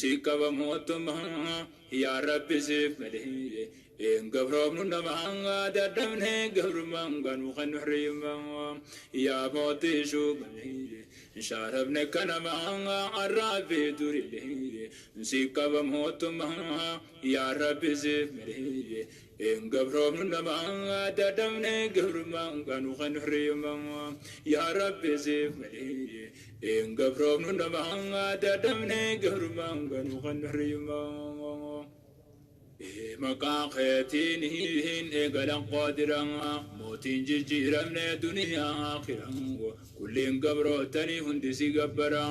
Si qaba mootummaa yaa Rabbi siif malee hin gabroomnu namaa dadhabne gabrummaan ganuu kan nuhriimaa yaa mootii shuubalee shaarabne kanamaa arraa fi durilee si qaba mootummaa yaa Rabbi siif malee hin gabroomnu namaa dadhabne gabrummaan ganuu kan nuhriimaa yaa Rabbi siif malee hin gabroomnu namaa dadhabne gabrummaan ganuu kan nuhriimaa. Maqaa keetiin hin eegalan qaadiran mootiin jijjiiramne duniyaa akhiran kulliin gabrootanii hundi si gabbara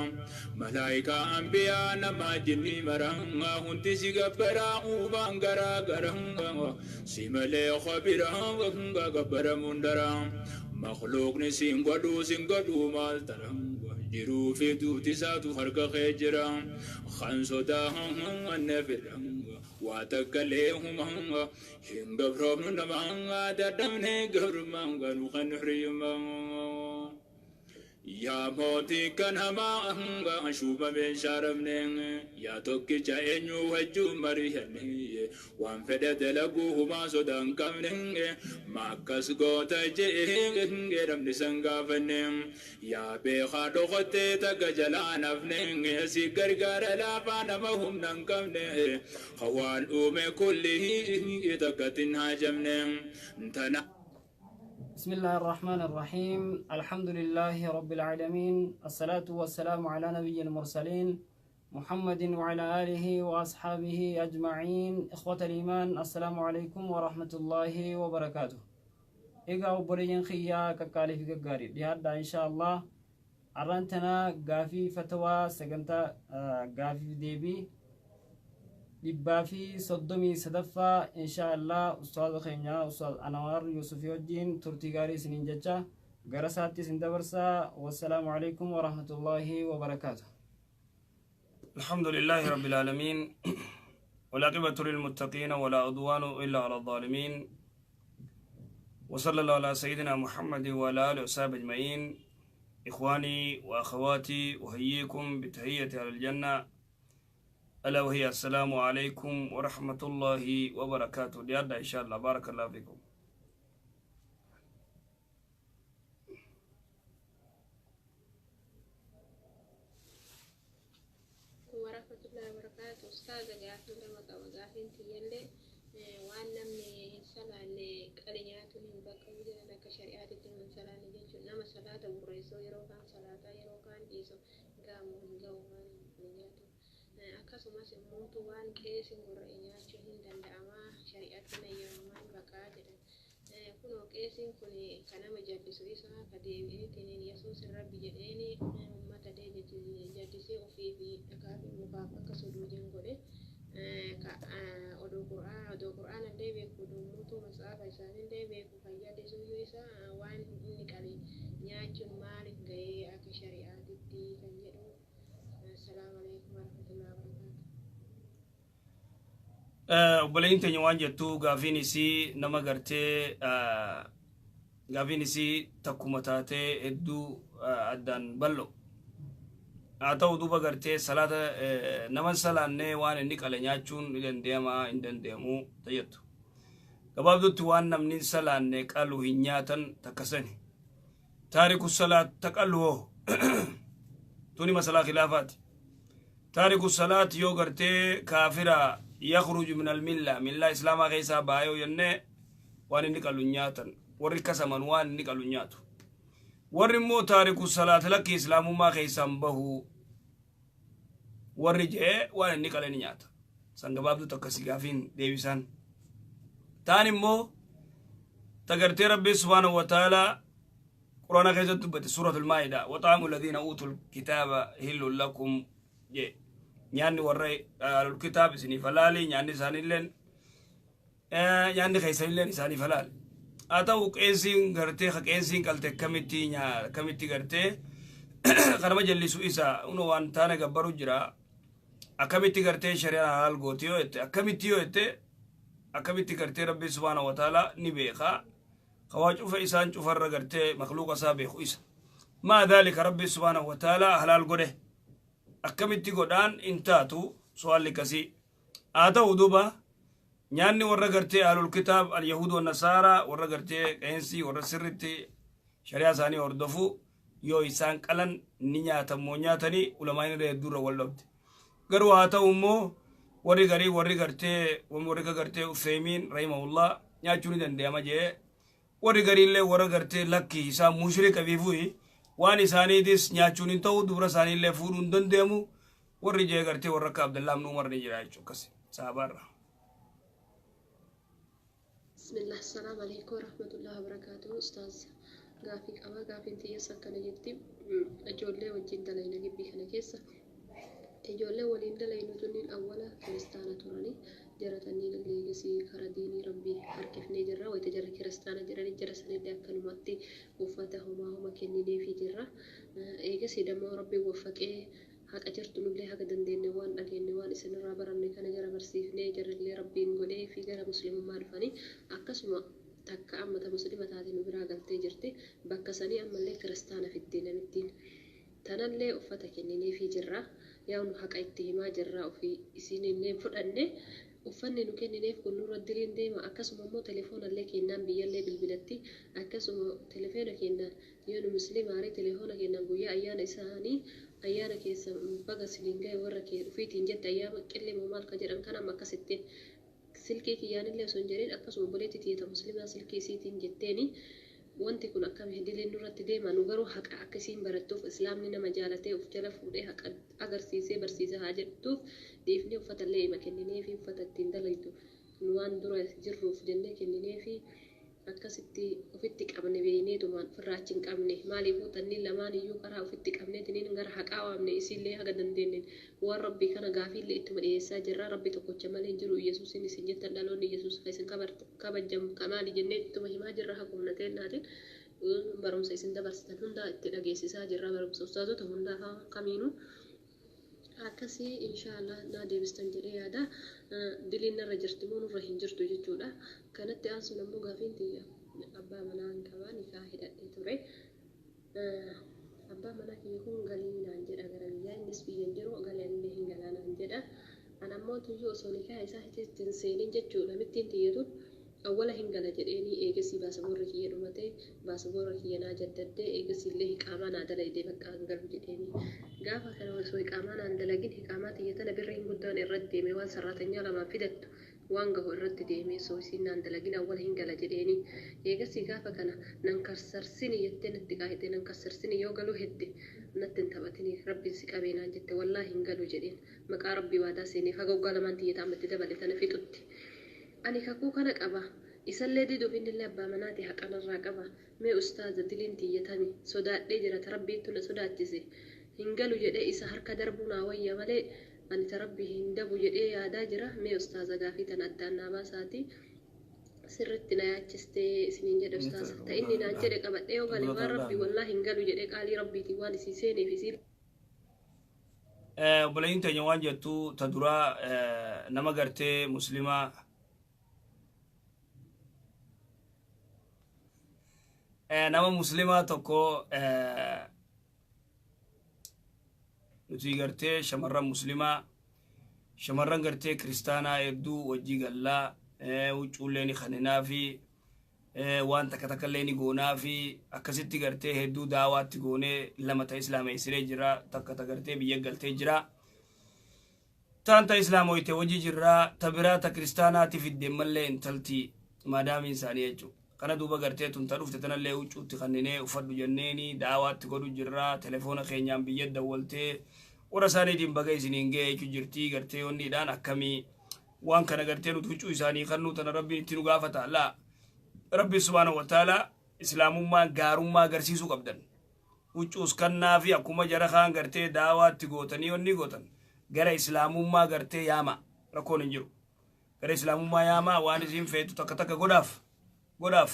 malaayikaa anbiyaa namaa jinnii maran hundi si gabbara uumaan garaa garan si malee khabira gabbaramuun dara makhluuqni siin godhuu siin godhuu maal taran jiruu fi duuti isaatu harka kee jira kan sodaa hanne firran waa takkalee humaa hin gabroomnu namaa dadhabne gabrummaan ganuu kan nuhriimaa. Yaa mootii kan hamaa hanga shuubameen shaaramne yaa tokkicha eenyu wajjin mari'anne waan fedhe dalaguu humaa sodaa hin qabne maakkas goota je'ee namni san gaafanne yaa beekaa dhokottee takka jalaa nafne si gargaara laafaa nama humna hin qabne hawaan uume kulli takkatti hin haajamne tana. بسم الله الرحمن الرحيم. الحمد لله رب العالمين، الصلاة والسلام على نبي المرسلين محمد وعلى آله وأصحابه أجمعين. إخوة الإيمان، السلام عليكم ورحمة الله وبركاته. Egaa obboleeyyan kiyyaa kakkaalii fi gaggaarii dhiyaadha. Insha Allah arraan tana gaafii fatawaa sagantaa gaafii deebii 133ffaa insha Allah ustaaza keenya Ustaaz Anwaar Yusufii wajjin turtii gaarii isiniin jecha gara isaatti isin dabarsaa. Wassalaamu alaikum warahmatullaahi wabarakaatu. الحمد لله رب العالمين، والعاقبة للمتقين، ولا عدوان إلا على الظالمين، وصلى الله على سيدنا محمد وعلى آله وصحبه أجمعين. إخواني وأخواتي، أحييكم بتحية أهل الجنة، ألا وهي السلام عليكم ورحمة الله وبركاته. لأن إن شاء الله، بارك الله فيكم. Warahmatullahi wabarakatuh. Ustaaza, gaafii lama qaba. Gaafiin tiyyallee waan namni hin salaanne qali nyaatuun hin bakkamu jedhan, akka shari'aatitti hin salaanne jechuun nama salaata burreessoo yeroo kaan salaataa yeroo kaan dhiisu gaamu hin ga'u waan hin nyaatu. Akkasumas immoo waan qeesiin gurra'e nyaachuun hin danda'amaa, shari'aatti nayyamamaa hin baqaa jedhan. Kunoo qeesiin kun kan nama jallisu isaa ka deebi'eetiin Yesuus Rabbi jedheeni uummata jallisee ofii fi dhagaa fi mukaaf akka suduudiin godhe, oduu qur'aan oduu qur'aana illee beeku, oduu muutuu matsaafa isaanillee beeku kan jallisuyyuu isaa waan inni qali nyaachuun maaliif ga'ee akka shari'aatitti kan jedhu. Assalaamu alaikum warahmatullahi wabarakatuh. Obboleeyyin teenya waan jettu, gaafiin isii nama gartee gaafiin isii takkuma taatee hedduu addaan bal'o haa ta'u. Duuba gartee salaata naman salaannee waan inni qale nyaachuun ni danda'ama hin danda'amu tayyattu. Gabaabdutti waan namni hin salaanne qalu hin nyaatan takkasani. Taariku salaat taqallu hoo tuni masalaa khilaafaati. Taariku salaat yoo gartee kaafira yakhruju min almilla, millaa islaamaa keessaa baayoo jennee, waan inni qalu hin nyaatan. Warri kasaman waan inni qalu hin nyaatu. Warri immoo taariku salaat lakki islaamummaa keessaan bahu warri jee waan inni qale ni nyaata. San gabaabdu takkasi gaafiin deebisaan. Taan immoo tagartee Rabbi subhaanahu wa ta'aalaa Quraana keessatti dubbate, suuratul Maa'ida, "وطعام الذين أوتوا الكتاب حل لكم" jee. Nyaanni warra ahlul kitaab isiniif halaali, nyaanni isaaniilleen nyaanni keessanilleen isaaniif halaali. Haa ta'u, qeesiin gartee ka qeesiin qalte akkamitti gartee kanama jallisu isa uno waan taane gabbaru jira, akkamitti gartee shari'aan halaal gooti yoo jette, akkamitti yoo jette, akkamitti gartee Rabbi subhaanahu wa ta'aalaa ni beeka. Kawaa cufa isaan cufarra gartee makluuqa isaa beeku isa. Maa dhaalika Rabbi subhaanahu wa ta'aalaa halaal godhe. Akkamitti godhaan hin taatu su'aalli akkasii. Haa ta'u duuba nyaanni warra gartee ahlul kitaab al-yahuud wa nasaaraa, warra gartee qeensii, warra sirritti shari'aa isaanii hordofu, yoo isaan qalan ni nyaatamoo nyaatanii ulamaan irra hedduurra wal dhabde. Garuu haa ta'u immoo warri garii, warri gartee warri ka gartee Uthaymiin rahimahullah nyaachuu ni danda'ama jee, warri gariillee warra gartee lakki isaan mushrika fiifuyi waan isaaniitis nyaachuun hin ta'u, dubra isaaniillee fuudhuu hin danda'amu warri jee, gartee warra akka Abdallah ibn Umar ni jira jechuudha akkas saabaarra. Bismillah, assalamu alaikum warahmatullahi wabarakatuh. Ustaaz, gaafii qaba. Gaafiin tiyyas akkana jetti. Ijoollee wajjin dalayna gibbii kana keessa. Ijoollee waliin dalaynu tunniin awwala kiristaana turanii, jara tanniin illee eegasii kara diinii rabbii harkifnee jirra. Wayita jara kiristaana jedhanii jara sanillee akkanumatti uffata homaa homa kennineefii jirra. Eegasii dammoo rabbiin waffaqee haqa jirtu nullee haga dandeenye waan dhageenye, waan isinirraa baranne kana jara barsiifnee, jarrillee rabbiin godhee fi gara muslimummaa dhufanii, akkasuma takka amma ta muslima taate nu biraa galtee jirti. Bakka sanii ammallee kiristaana fidde namittiin tanallee uffata kennineefii jirra. Yaa nu haqa itti himaa jirra, ofii isiinillee hin fudhanne. Uffanni nu kennineef kun nurra diriin deema? Akkasuma immoo telefoonallee kennaan biyyallee bilbilatti. Akkasuma telefoona kennaan yoo nu muslimaarii telefoona kennaan guyyaa ayyaana isaanii ayyaana keessa baga siniin gahe warra kee ufiitiin jette, ayyaama qillee moo maal ka jedhan kan amma akkasittiin silkii kiyyaanillee osoo hin jedhin, akkasuma obboleetti tiyya muslimaa silkii isiitiin jetteeni, wanti kun akkam diliin nurratti deema? Nu garuu haqa akka isiin barattuuf, islaamni nama jaalatee of jala fuudhee haqa agarsiisee barsiisa haa jettuuf dhiifnee uffatallee ima kennineefi, uffata ittiin dalaytu nu waan dura jirruuf jennee kennineefi, akkasitti ofitti qabne beeyneetumaan ofirraa achi hin qabne. Maaliifuu tanniin lamaan iyyuu karaa ofitti qabneetiniin gara haqaa waamne, isiillee haga dandeenye waan rabbii kana gaafiillee ittuma dhiyeessaa jirra. Rabbi tokkocha malee hin jiru, Yesuusin isin jettan, dhaloonni Yesuus ka isin kabajamu kamaali jennee ittuma himaa jirra. Haqumna teennaatiin barumsa isin dabarsitan hundaa itti dhageessisaa jirra, barumsa ustaazota hundaa afaan kamiinuu akkasii. Inshaallah naa deebistan jedhee yaada. Diliin narra jirti moo nurra hin jirtu jechuudha. Kanatti aansuun ammoo gaafiin tiyya, abbaa manaa hin qabaa, nikaa hidhadhee ture. Abbaa manaa kiyya kun galii naan jedha gara biyyaa, innis biyya hin jiru, galee anillee hin galaa naan jedha. An ammoo tuyyuu osoo nikaa isaa itti hin seenin jechuudha, namittiin tiyyatuun awwala hin gala jedheenii, eegasii baasaboorri kiyya dhumatee, baasaboorra kiyya naa jaddaddee, eegasii illee hiqaamaa naa dalaydee, bakka hin galu jedheenii. Gaafa kana osoo hiqaamaa naan dalagin, hiqaamaa tiyya tana birriin guddaan irratti deeme, waan sarraatanyaa lamaan fidattu waan gahu irratti deeme, osoo isiin naan dalagin awwala hin gala jedheeni. Eegasii gaafa kana nan karsarsini jettee natti qaayite. Nan karsarsini, yoo galuu hedde natti hin taphatini, rabbiin si qabee naan jette. Wallaahi hin galu jedheen, maqaa rabbii waadaa seeneef. Haga waggaa lamaan tiyya ta'amatti dabale tana fixutti ani kakuu kana qaba, isallee diduuf, innillee abbaa manaati, haqanarraa qaba. Mee ustaaza, diliin tiyyatami? Sodaadhee jira, ta rabbiittu na sodaachise. Hin galu jedhee isa harka darbuu naa wayya malee ani ta rabbii hin dabu jedhee yaadaa jira. Mee ustaaza, gaafii tana addaan naa baasaati, sirritti na yaachistee isiniin jedhe. Ustaaza, ta inni naan jedhe qabadhee yoo gale waan rabbii wallaahi hin galu jedhee qaalii rabbiitiin waan isii seeneef isii Obboleeyyiin teenya waan jettu, ta duraa nama gartee muslimaa, nama muslimaa tokko nuti gartee shamarran muslimaa, shamarran gartee kiristaanaa hedduu wajjii gallaa, huccuullee ni kaninaa fi waan takka takka illee ni goonaa fi akkasitti gartee hedduu daawaatti goonee, lama ta islaameessinee jira, takka ta gartee biyya galtee jira. Taan ta islaamoyte wajji jirra, ta biraa ta kiristaanaati fidde mallee intalti maadaamiin isaanii jechuudha. Kana duuba gartee tun ta dhufte tanallee huccuutti kanninee uffadhu jenneeni daawaatti godhu jirra. Telefoona keenyaan biyya dawwaltee warra isaaniitiin baga isiniin ga'e jechuu jirti. Gartee onniidhaan akkamii waan kana gartee nuti huccuu isaanii kannuu tana rabbiin itti nu gaafata? Laa, rabbi subhaanahu wa ta'ala islaamummaan gaarummaa agarsiisuu qabdan. Huccuus kannaa fi akkuma jara kaan gartee daawaatti gootanii onni gootan gara islaamummaa gartee yaama, rakkoon hin jiru. Gara islaamummaa yaamaa, waan isiin feetu takka takka godhaaf godhaaf.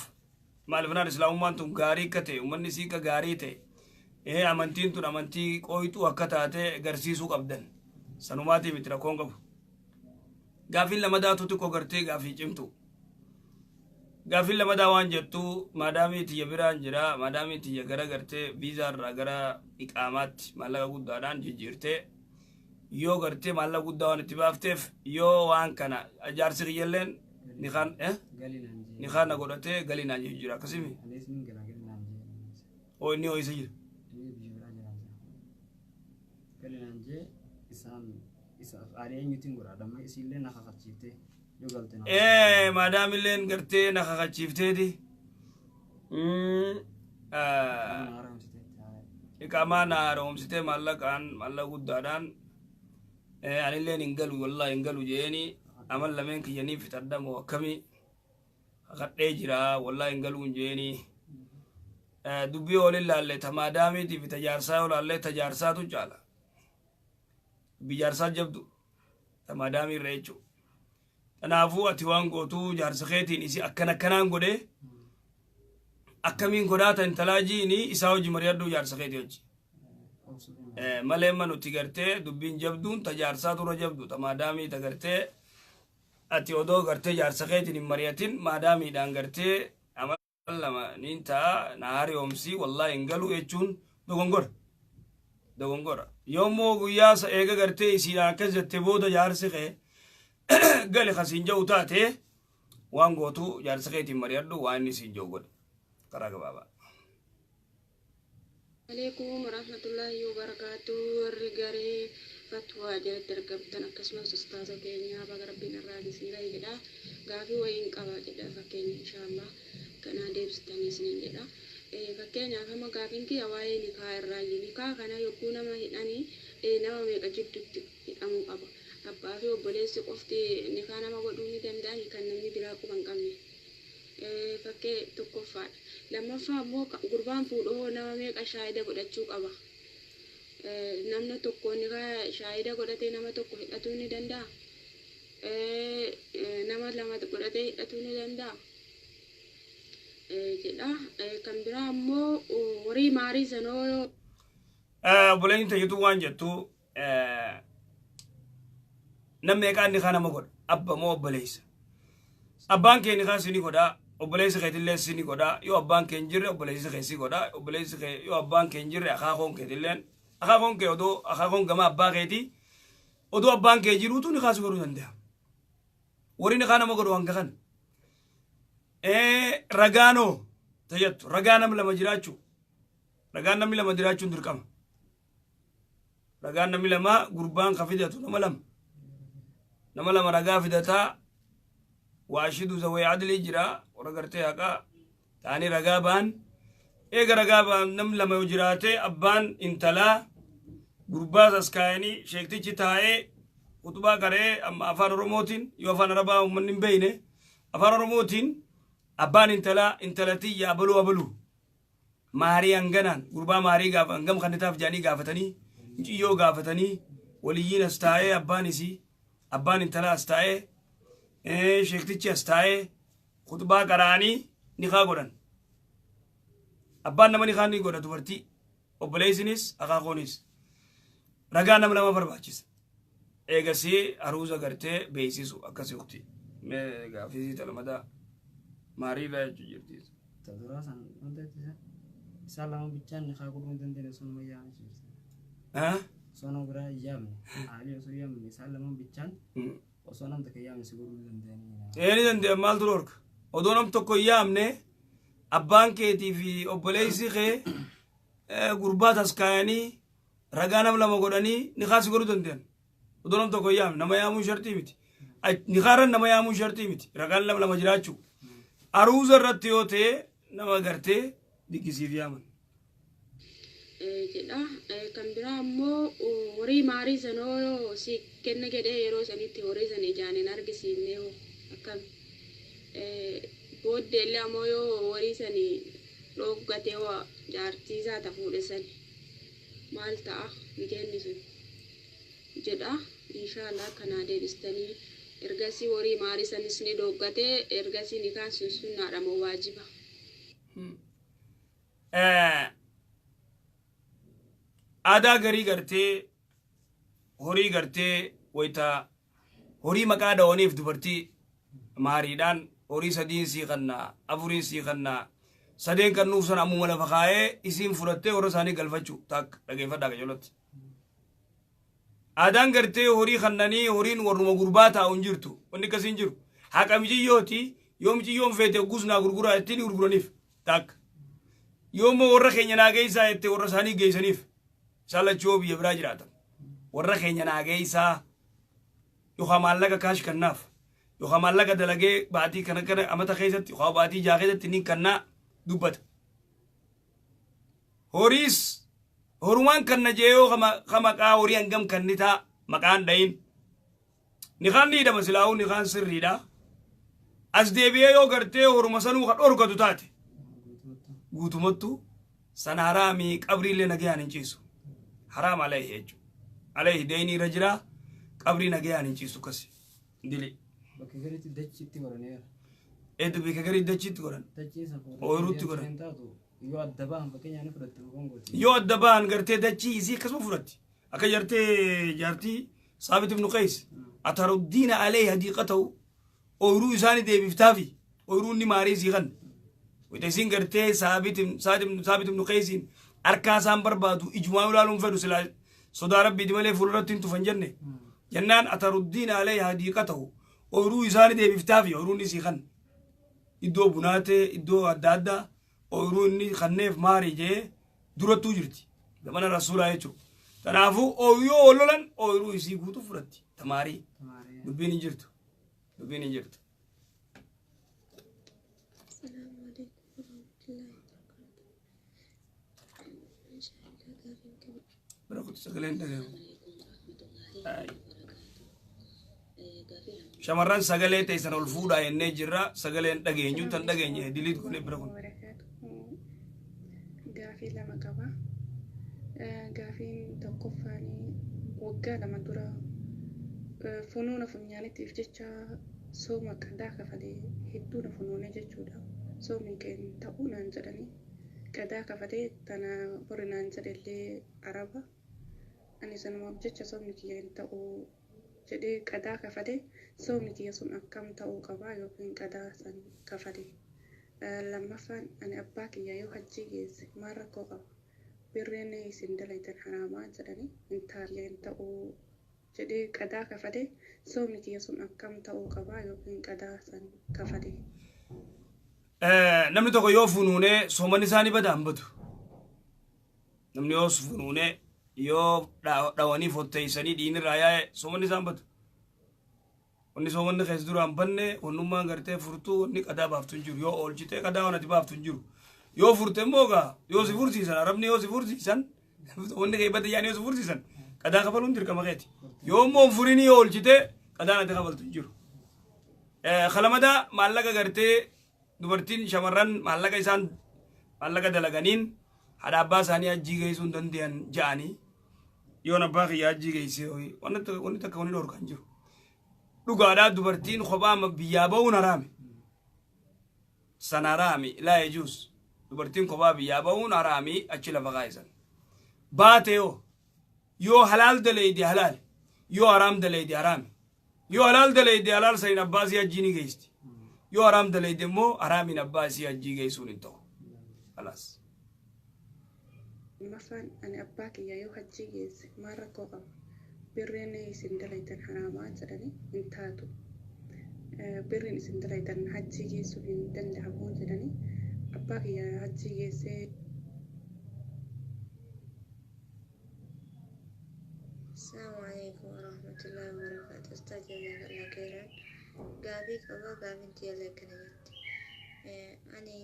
Maaliif naan islaamummaan tun gaarii akka ta'e, uummanni isii akka gaarii ta'e, amantiin tun amantii qooyxuu akka taate agarsiisuu qabdan. Sanumaatii miti, rakkoon qabu. Gaafiin lamadaatu xiqqoo gartee gaafii cimtu. Gaafiin lamadaa waan jettu, maadaamii tiyya biraan jira, maadaamii tiyya gara gartee viizaa irraa gara iqaamaatti maallaqa guddaadhaan jijjiirtee Yoo gartee maallaqa guddaa waan itti baafteef yoo waan kana jaarsi kiyyalleen ni kaan ni kaan na godhatee galii naan jechuu jira akkasimi. Oo inni hoo isa jira. Maadaamilleen gartee na kakachiifteeti. Iqaamaa na haaromsitee maallaqaan maallaqa guddaadhaan anilleen hin galu wallahi hin galu jeeni amal lameen kiyyanii fixadha moo akkamii kakadhee jira wallahi hin galuun jeeni. Dubbii waliin laalle ta maadaamiitii fi ta jaarsaa yoo laalle ta jaarsaatu caala. Dubbii jaarsaa jabdu ta maadaamii irra jechuudha. Kanaafuu ati waan gootuu jaarsa keetiin isi akkana akkanaan godhee akkamiin godhaata intalaa jiini isaa hojii mari'adhuu jaarsa keetii hojii. Malee ma nuti gartee dubbiin jabduun ta jaarsaa dura jabdu ta maadaamii ta gartee ati odoo gartee jaarsa keetiin hin mari'atin maadaamiidhaan gartee amal lama niin ta'a na haariyoomsii wallaahi hin galu jechuun dogongora. Dogongora. Yoommoo guyyaa sa eega gartee isiidhaan akkas jette booda jaarsi kee gali kasiin ja'u taate waan gootu jaarsa keetiin mari'adhu waan inni siin ja'u godhe. Karaa gabaabaa. Alaikum warahmatullahi wabarakatuh. Warri garee fatwaa jalatti argamtan akkasumas ustaaza keenya baga rabbiin irraa isin gahe jedha. Gaafii wayiin qaba jedha fakkeenya inshaallah kanaa deebistanii isiniin jedha. Fakkeenyaaf amma gaafiin kiyya waa'ee nikaa irraayi. Nikaa kana yogguu nama hidhanii nama meeqa jidduutti hidhamuu qaba? Abbaa fi obboleessi qofti nikaa nama godhuu ni danda'anii kan namni biraa quba hin qabne? Fakkee tokkoffaadha. Lammaffaa immoo gurbaan fuudhu hoo nama meeqa shaahida godhachuu qaba? Namni tokko nikaa shaahida godhatee nama tokko hidhatuu ni danda'a? Nama lama godhatee hidhatuu ni danda'a? Jedha. Kan biraa immoo horii maarii sanoo Obboleeyyiin tayyatu waan jettu nam meeqaan nikaa nama godha abba moo obboleessa? Abbaan kee nikaa si ni godha obboleessi keetillee si ni godha yoo abbaan kee hin jirre obboleessi kee si godha obboleessi kee yoo abbaan kee hin jirre akaakoon keetilleen akaakoon kee odoo akaakoon gama abbaa keetii odoo abbaan kee jiruutu nikaa si godhuu danda'a. Warri nikaa nama godhu hanga kana. Ragaanoo tayyattu ragaa nam lama jiraachuu ragaan namni lama jiraachuun dirqama. Ragaan namni lama gurbaan ka fidatu nama lama. Nama lama ragaa fidataa waashidu zawee adlii jira warra gartee haqaa ta'anii ragaa ba'an. Eega ragaa ba'an namni lama yoo jiraate abbaan intalaa gurbaas as kaayanii sheektichi taa'ee utubaa qaree amma afaan Oromootiin yoo afaan Arabaa uummanni hin beekne afaan Oromootiin abbaan intalaa intalatiyya abaluu abaluu maarii hanganaan gurbaa maarii gaafa hangam kannitaaf jedhanii gaafatanii muciyyoo gaafatanii waliyyiin as taa'ee abbaan isii abbaan intalaa as taa'ee sheektichi as taa'ee khutbaa qara'anii nikaa godhan. Abbaan nama nikaa ni godha dubartii obboleessinis akaakoonis ragaa nama lama barbaachisa. Eegasii aruuza gartee beeksisu akkasii ukti. Mee gaafisii talmadaa maarii irraa jechuu jirti. Ta duraa san wanta ittisa. Isaan lama bichaan nikaa godhuu hin dandeenye osoo nama yaamne jirti. Osoo nama biraa hin yaamne haalii osoo yaamne isaan lama bichaan osoo nam takka yaamne si godhuu danda'anii. Ee ni danda'an maaltu dhorka? Odoo nam tokko hin yaamne abbaan keetii fi obboleessi kee gurbaa taskaayanii ragaa nam lama godhanii nikaa si godhuu danda'an. Odoo nam tokko hin yaamne nama yaamuun shartii miti. Nikaarran nama yaamuun shartii miti. Ragaan nama lama jiraachuu. Aruuza irratti yoo ta'e nama gartee diqqisiif yaaman. Jedha. Kan biraa immoo horii maarii sanoo si kenna jedhee yeroo sanitti horii sana ijaan hin argisiifne hoo akkam? Booddee illee ammoo yoo horii sani dhooggatee hoo jaartii isaa ta fuudhe sani maal ta'a nikeenni sun jedha. Inshaallah akkanaa deebistanii ergasii horii maarii sanis ni dhooggatee ergasii nikaan sun sunnaadha moo waajiba? Aadaa garii gartee horii gartee wayita horii maqaa dhawaniif dubartii maariidhaan horii sadiin sii kannaa afuriin sii kannaa sadeen kannuuf sana ammuma lafa kaayee isiin fudhattee warra isaanii galfachuu takka dhageeffadhaa qajeelatti. Aadaan gartee horii kannanii horiin warruma gurbaa taa'u hin jirtu. Wanni akkasii hin jiru. Haqa miciyyooti yoo miciyyoon feete hogguus naa gurguraa jettee ni gurguraniif. Takka. Yoo immoo warra keenya naa geessaa jette warra isaanii geessaniif. Isaan lachuu biyya biraa jiraatan. Warra keenya naa geessaa yookaan maallaqa kaash kannaaf yookaan maallaqa dalagee baatii kana kana amata keessatti yookaan baatii jaha keessatti ni kannaa dubbata. Horiis horumaan kanna jee yoo ka maqaa horii hangam kannitaa maqaan dhayin. Nikaan ni hidhama silaa'uu nikaan sirriidha. As deebi'ee yoo gartee horuma sanuu ka dhorkatu taate guutumattu sana haraamii qabriillee nagayaan hin ciisu. Haraam alayhi jechuudha. Alayhi deeyni irra jira qabrii nagayaan hin ciisu kasi. Dili. Bakka gariitti dachiitti godhaneera. Eetu bakka garii dachiitti godhan. Dachii isa fuudhanii Ooyiruutti godhan. hin taatu yoo adda bahan fakkeenyaaf ni fudhatte gongooti. Yoo adda bahan gartee dachii isii akkasuma fudhatti. Akka jartee jaartii Saabit ibnu Qays ataruddiina alayhi hadiiqatahu ooyiruu isaanii deebiftaafi ooyiruu inni maarii isii kan. Wayita isiin gartee Saabit ibnu Qaysiin harkaa isaan barbaadu ijumaa ilaaluun fedhu silaa sodaa rabbiiti malee fuulduratti hin tufan jenne. Jennaan ataruddiina alayhi hadiiqatahu ooyiruu isaanii deebiftaafi ooyiruu inni isii kan. Iddoo bunaatee iddoo adda addaa ooyiruu inni kanneef maarii jee durattuu jirti. Zamana rasuulaa jechuudha. Kanaafuu ooyiruu yoo lolan ooyiruu isii guutuu fudhatti. Tamaarii dubbiin hin jirtu. Dubbiin hin jirtu. Assalamu alaikum warahmatullahi wabarakatuh. Inshaallah gaafiin qaba. Bira kutu sagaleen dhagahamu. Shamarran sagalee teessan ol fuudhaa jennee jirra. Sagaleen dhageenyu tan dhageenye diliit goonee bira kun. Gaafii lama qaba. Gaafiin tokkoffaan waggaa lama dura funuuna funyaanitiif jecha sooma qadaa kafalee hedduu na funuune jechuudha. Soomni keenya ta'uu naan jedhanii qadaa kafalee tana bori naan jedhellee araba. Ani sanumaaf jecha soomni kiyya hin ta'uu jedhee qadaa kafalee soomni kiyya sun akkam ta'uu qabaa yookiin qadaa san kafalee. Lammaffaan ani abbaa kiyya yoo hajjii geesse maal rakkoo qaba? Birreen isin dalaytan haraamaa jedhanii hin taa'e hin ta'uu jedhee qadaa kafalee soomni kiyya sun akkam ta'uu qabaa yookiin qadaa san kafalee. Namni tokko yoo funuunee soomanni isaanii bada hin badu. Namni yoo funuunee yoo dhawanii fotteessanii dhiinirraa yaa'e soomanni isaan badu. Wanni soomanni keessa dura hin banne wannummaan gartee furtuu wanni qadaa baaftu hin jiru. Yoo oolchitee qadaa waan ati baaftu hin jiru. Yoo furte immoo gaa yoo si fursiisan arabni yoo si fursiisan wanni kee bada yaani yoo si fursiisan qadaa kafaluun dirqama keeti. Yoo immoo hin furinii yoo oolchitee qadaan ati kafaltu hin jiru. Kalamadaa maallaqa gartee dubartiin shamarran maallaqa isaan maallaqa dalaganiin haadha abbaa isaanii hajjii geessuu hin danda'an ja'anii yoon abbaa kiyya hajjii geessee wanni takka wanni dhorkan hin jiru. Dhugaadhaa dubartiin kophaa biyyaa ba'uun haraame. Sana haraami laa yajuus. Dubartiin kophaa biyyaa ba'uun haraami achi lafa kaa'isan. Baate yoo halaal dalayde halaal yoo haraam dalayde haraami. Yoo halaal dalayde halaal saniin abbaa isii hajjii ni geessti. Yoo haraam dalayde immoo haraamiin abbaa isii hajjii geessuun hin ta'u. Khalaas. Lammaffaan ani abbaa kiyya yoo hajjii geesse maal rakkoo qaba? Birreen isin dalaytan haraamaa jedhanii hin taatu. Birreen isin dalaytan hajjii geessuun hin danda'amu jedhanii abbaa kiyya hajjii geessee. Assalamu alaikum warahmatullahi wabarakatuh. Ustaz jazakallah khairan. Gaafii qaba gaafiin tiyya akkana jetti. Ani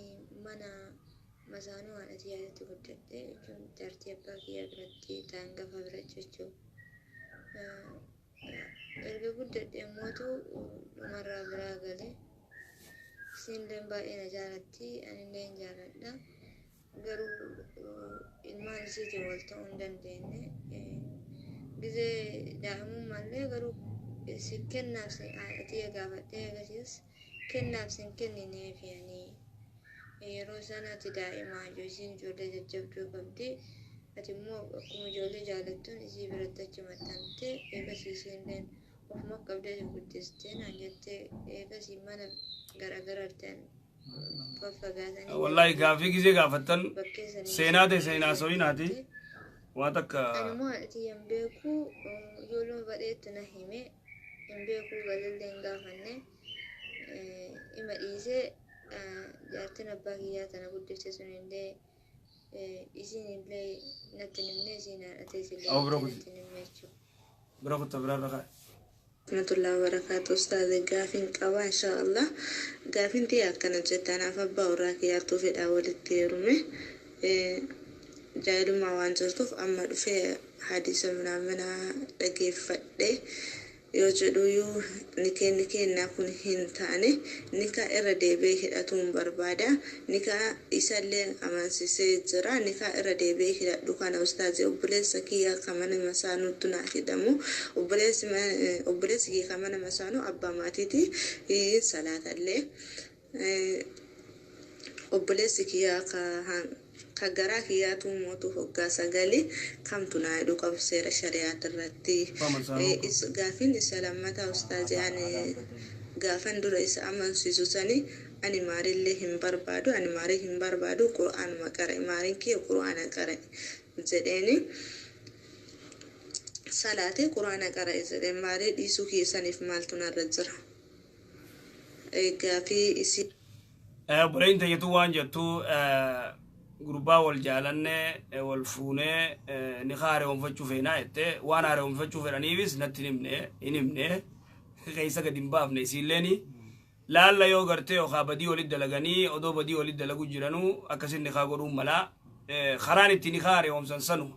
mana masaanuu haadha tiyyaatti guddadhe jechuun jaartii abbaa kiyyaa biratti hangafa bira jechuudha. Erga guddadhe immootu dhumarraa biraa gale. Isiin baay'ee na jaalatti anillee hin jaaladha. Garuu ilmaan isiitiin wal ta'uu hin dandeenye. Gizee daa'imummallee garuu si kennaaf haadha tiyya gaafadhee agarsiis kennaaf sin kennineef yani yeroo sana ati daa'imaa isiin ijoollee jajjabduu qabdi. Ati immoo akkuma ijoollee jaalattuun isii biratti achi maxxantee eegas isiilleen ofuma qabdee si guddistee naan jettee eegas mana garagararteen faffagaatanii Wallahi gaafii gisee gaafattan seenaa ta'e seenaa so'inaati. Waan takka Ani immoo haadha tiyya hin beeku, ijoolluma badheetti na hime, hin beeku, galallee hin gaafanne. Ima dhiisee jaartiin abbaa kiyyaa tana guddifte sun illee isiin illee natti hin himne, isiin haadha tees illee Awwa bira natti kuti. hin himne jechuudha. Bira kutta biraa irra kaa'e. Rahmatullahi wabarakatuh. Ustaaze, gaafin qaba inshaallah. Gaafin tiyya akkana jette: anaaf abbaa warraa kiyyaattuu fedhaa walitti heerume. Jaahilummaa waan jirtuuf amma dhufee hadiisa mana dhageeffadhe yoo jedhuyyuu nikeen nikeenna kun hin taane, nikaa irra deebi'ee hidhatuun barbaada. Nikaa isallee amansiisee jira. Nikaa irra deebi'ee hidhadhu kana, ustaazee, obboleessa kiyya ka mana masaanuutu naa hidhamu. Obboleessi kiyya ka mana masaanuu abbaa maatiiti, salaatallee. Obboleessi kiyya ka garaa kiyyaatu mootu hoggaa sagali kamtu naa hidhuu qabu seera shari'aati irratti? Gaafiin isa lammataa, ustaazee, ani gaafan dura isa amansiisu sani ani maarillee hin barbaadu, ani maarii hin barbaadu, qur'aanuma qara'e, maariin kiyya qur'aana qara'e jedheeni, salaatee qur'aana qara'e jedheen. Maarii dhiisuu keessaniif maaltu narra jira? Gaafii isii. Obboleen tayyatu waan jettu, gurbaa wal jaalanne, wal fuunee, ni haareewwanfachuu feenaa jette. Waan haareewwanfachuu fedhaniifis natti hin himne, hin himne, keessa gadi hin baafne. Isiilleeni laalla yoo gartee yookaan badii walit dalaganii, odoo badii walit dalagu jiranuu akkasin ni haa godhuun malaa. Karaan itti ni haareewwamsan sanu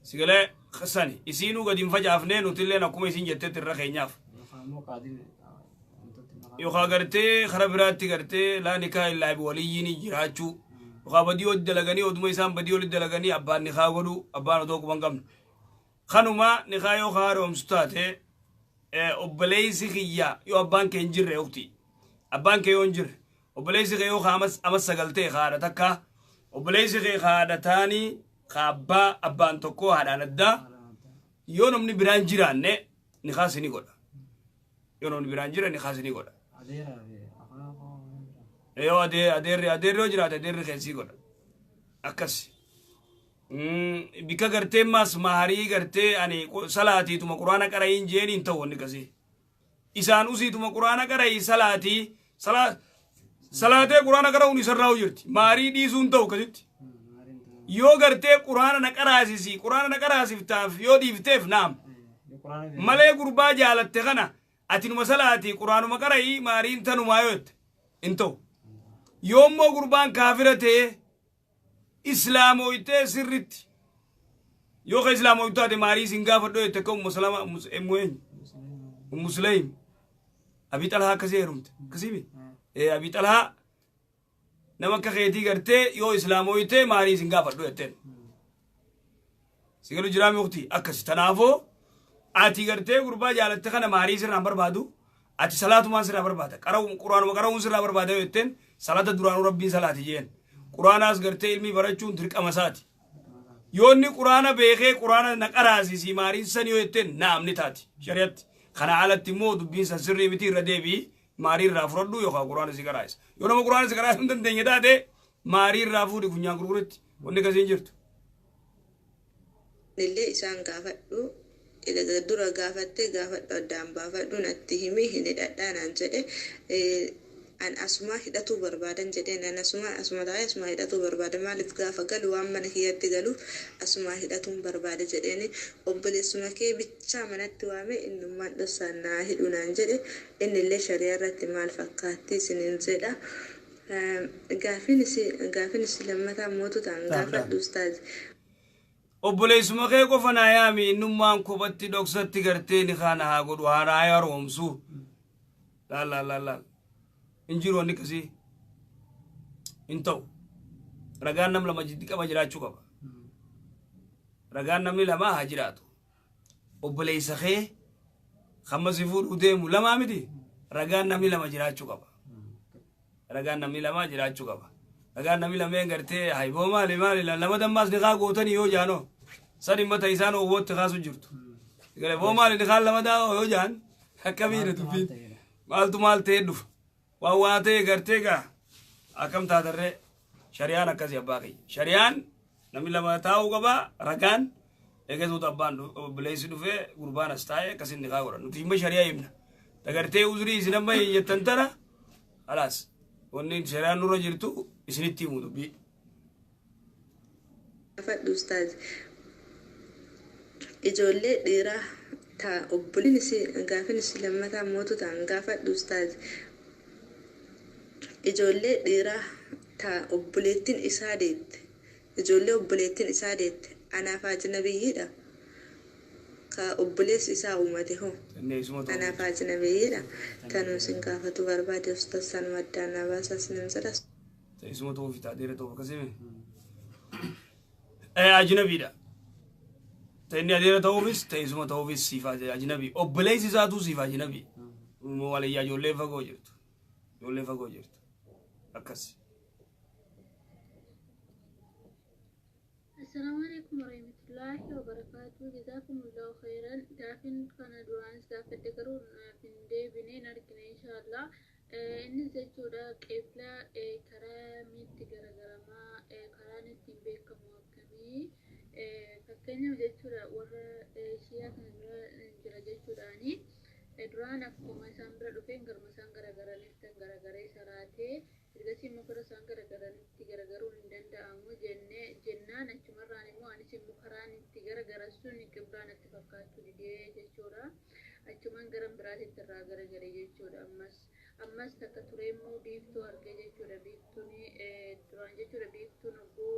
sigalee sani isiinuu gadi hin facaafne, nutilleen akkuma isin jettetti irra keenyaaf yookaan gartee kara biraatti gartee laa nikaa illaa waliyyiin jiraachuu, yookaan badii walitti dalaganii, oduma isaan badii walitti dalaganii abbaan nikaa godhu, abbaan odoo quban qabne. Kanuma nikaa yoo haaromsu taate, obboleessi kiyya yoo abbaan kee hin jirre, yokti abbaan kee yoo hin jirre, obboleessi kee yoo amas sagaltee haadha takka, obboleessi kee haadha taanii ka abbaa abbaan tokko haadhaan addaa, yoo namni biraan jiraanne nikaa sini godha. Yoo namni biraan jira nikaa sini godha. Yoo adeerri yoo jiraate, adeerri keessii godha. Akkas bikka gartee maas maharii gartee ani salaatiituma quraana qara'iin jeeni hin ta'u. Wanni akkasii isaan usiituma quraana qara'ii salaatii salaatee quraana qara'uun isarraa jirti, maharii dhiisuu hin ta'u. Akkasitti yoo gartee quraana na qaraasisi, quraana na qaraasiftaaf yoo dhiifteef naam malee, gurbaa jaalatte kana ati numa salaatii quraanuma qara'ii maariin tanumaa yoo jette hin ta'u. Yoommoo gurbaan kaafira ta'ee islaamoytee sirritti, yoo ka islaamoytu taate maarii sin gaafadhu jette, akka Ummu Salama, Ummu eenyu, Ummu Sulaym Abii Xalhaa akkasii heerumte, akkasii mi Abii Xalhaa nama akka keetii gartee yoo islaamoytee maarii sin gaafadhu jetteen. Sigalu jiraami ukti? Akkasi. Tanaafoo ati gartee gurbaa jaalatte kana maarii sirraan barbaadu, ati salaatumaan sirraa barbaada, qara'u, quraanuma qara'uun sirraa barbaada yoo jetteen, salaata duraanuu rabbiin salaati jeen, quraanaas gartee ilmii barachuun dirqama isaati. Yoo inni quraana beekee quraana na qaraasisi maariin san yoo jetteen, naam, ni taati shari'atti. Kana alatti immoo dubbiin san sirrii miti. Irra deebi'i, maarii irraa fudhadhu yookaan quraana si qaraasisa. Yoo nama quraana si qaraasisuu hin dandeenye taate, maarii irraa fuudhi, funyaan gurguretti wanni akkasii hin jirtu. Illee isaan gaafadhu, dura gaafattee gaafadhu, addaan baafadhu, natti himi, hin hidhadhaa naan jedhe. An asumaa hidhatuu barbaadan jedheen. An asuma asuma taa'ee asumaa hidhatuu barbaada, maaliif gaafa galu waan mana kiyyatti galuuf asumaa hidhatuun barbaada jedheeni. Obboleessuma kee bichaa manatti waame, innummaan dhossaan naa hidhu naan jedhe. Inni illee shari'a irratti maal fakkaatti isiniin jedha. Gaafin isi lammataa mootu ta'an gaafadhu, ustaaz. Obboleessuma kee qofa naa yaami, innummaan kophatti dhoksatti gartee ni kaana haa godhu, haa naa haroomsu. Laal laal laal laal, hin jiru wanni akkasii, hin ta'u. Ragaan nam lama jiddi qaba jiraachuu qaba. Ragaan namni lama haa jiraatu. Obboleessa kee hamma si fuudhuu deemu lamaa miti, ragaan namni lama jiraachuu qaba. Ragaan namni lama jiraachuu qaba. Ragaan namni lameen gartee hayboo maali maali lama dammaas ni kaa gootanii yoo jaanoo san himmata isaan owwootti kaasu jirtu. Boo maali ni kaan lama daa yoo jaan akkamiidha dubbiin? Maaltu maal ta'ee dhufa? Waan waa ta'e gartee gaa akkam taatarree? Shari'aan akkasii, abbaa kiyya. Shari'aan Namni lama taa'uu qaba ragaan eegasuutu abbaan obboleessi dhufee gurbaan as taa'ee akkasin nikaa godhan. Nuti himma shari'aa himna. Dagartee uzrii isin amma jettan tana halaas wanni shari'aan nurra jirtu isinitti himu dubbii. Gaafadhu ustaaz. Ijoollee dhiiraa taa obboleen isii gaafin isii lammataa mootu ta'an gaafadhu ustaaz. Ijoollee dhiiraa taa obboleettiin isaa deette. Ijoollee obboleettiin isaa deette. Anaaf ajnabiyyiidha. Ka obboleessi isaa uumate hoo. Anaaf ajnabiyyiidha. Tanuu isin gaafatu barbaade ustaaz sanuma addaan naa baasaa isinin jedha. Isuma ta'uu fi taateera ta'uu akkasii. Ajnabiidha. Ta'inni adeera ta'uufis ta'isuma ta'uufis siif ajnabii. Obboleessi isaatuu siif ajnabii. Waliyyaa ijoollee fagoo jirtu. Ijoollee fagoo jirtu. Akkas. Assalamu alaikum warahmatullahi wabarakatuh. Jazakumullahu khairan. Gaafin kana duraanis gaafadhe garuu naaf hin deebine hin argine inshaallah. Innis jechuudha qibla karaa miitti garagaramaa karaan ittiin beekamu akkamii fakkeenyaaf jechuudha warra shiyaa kana dura jira jechuudhaani duraan akkuma isaan bira dhufeen garuma isaan garagaranitti garagaree saraatee ergasii immoo gara isaan garagaranitti garagaruun hin danda'amu jennee jennaan achumarraan immoo anis immoo karaan itti garagaran sun qiblaa natti fakkaachuu didee jechuudha. Achumaan gara biraatitti irraa garagare jechuudha ammas. Ammas takka turee immoo biiftuu argee jechuudha. Biiftuun duraan jechuudha biiftuun hogguu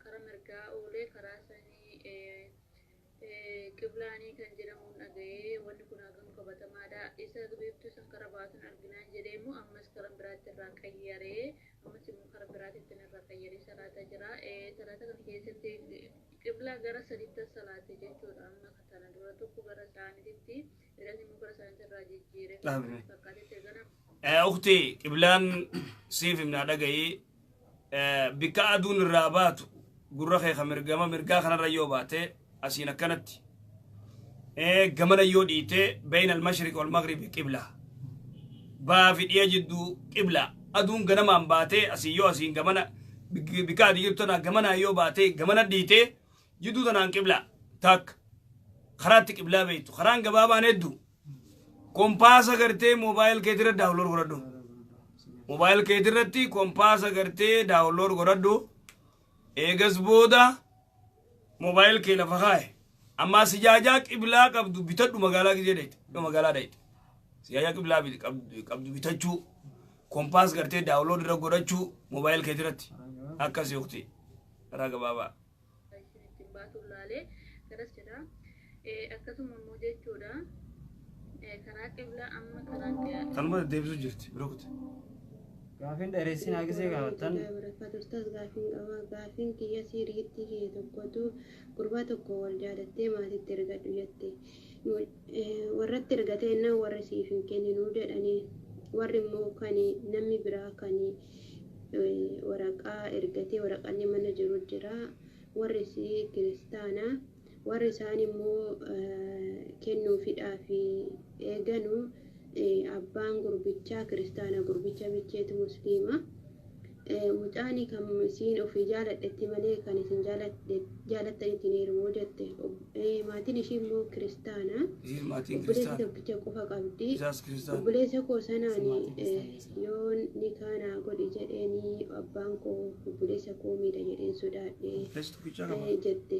kara mirgaa oolee karaa sanii qiblaanii kan jedhamuun dhaga'ee wanni kun hagam qabatamaadha. Isa biiftuu san kara baatuun arginaan jedhee immoo ammas kara biraatti irraa qayyaree ammas immoo kara biraatitti irraa qayyaree salaata jira. Salaata kana keessatti qiblaa gara sadiitti salaate jechuudha. Amma kana dura tokko gara isaaniitti ergasii immoo gara isaaniitti irraa jijjiiree fakkaatetti ergana. Ukti qiblaan siif himnaa dhaga'ii bikka aduun irraa baatu gurra kee ka mirgama mirgaa kanarra yoo baate asiin akkanatti gamana yoo dhiite bayna almashriq walmagribi qibla baa fi dhiya jidduu qibla aduun ganamaan baate asii yoo asiin gamana bikka adii jirtu tana gamanaa yoo baate gamana dhiite jidduu tanaan qibla takka karaatti qiblaa beektu karaan gabaabaan hedduu kompaasa gartee moobaayil keetirra download godhadhu. Moobaayil keetirratti kompaasa gartee download godhadhu. Eegas booda moobaayil kee lafa kaaye. Ammaa sijaajaa qiblaa qabdu bitadhu magaalaa gisee dheeyte. Yoo magaalaa dheeyte. Sijaajaa qiblaa qabdu bitachuu. Kompaas gartee download irra godhachuu moobaayil keetirratti. Akkas yookiin karaa gabaabaa. Ittiin baatu laalee garas jedha. Akkasuma immoo jechuudha. Karaa qiblaa amma karaa Kanuma deebisuu jirti biroo kute. Gaafin dheeressin haa gisee gaafattan. Barakaatu ustaas gaafiin qaba. Gaafiin kiyya siiriitti kee tokkotu gurbaa tokko wal jaalattee maatitti ergadhu jette. Warratti ergatee innaan warri siif hin kenninuu jedhanii warri immoo kan namni biraa kan waraqaa ergatee waraqaan mana jiru jira. Warri isii kiristaanaa warri isaan immoo kennuufidhaaf eeganu abbaan gurbichaa kiristaana gurbicha bicheetu musliima. Mucaan kan isiin ofii jaaladhetti malee kan isin jaalattanitti hin heerumuu jette. Maatiin ishii immoo kiristaana. Isiin maatiin Obboleessa kiristaana. tokkicha qofa qabdi. Isaas kiristaana. Obboleessa koo sanaan yoo ni kaanaa godhi jedheeni abbaan koo obboleessa koo miidha jedheen sodaadhe Obboleessa tokkicha qaba. jette.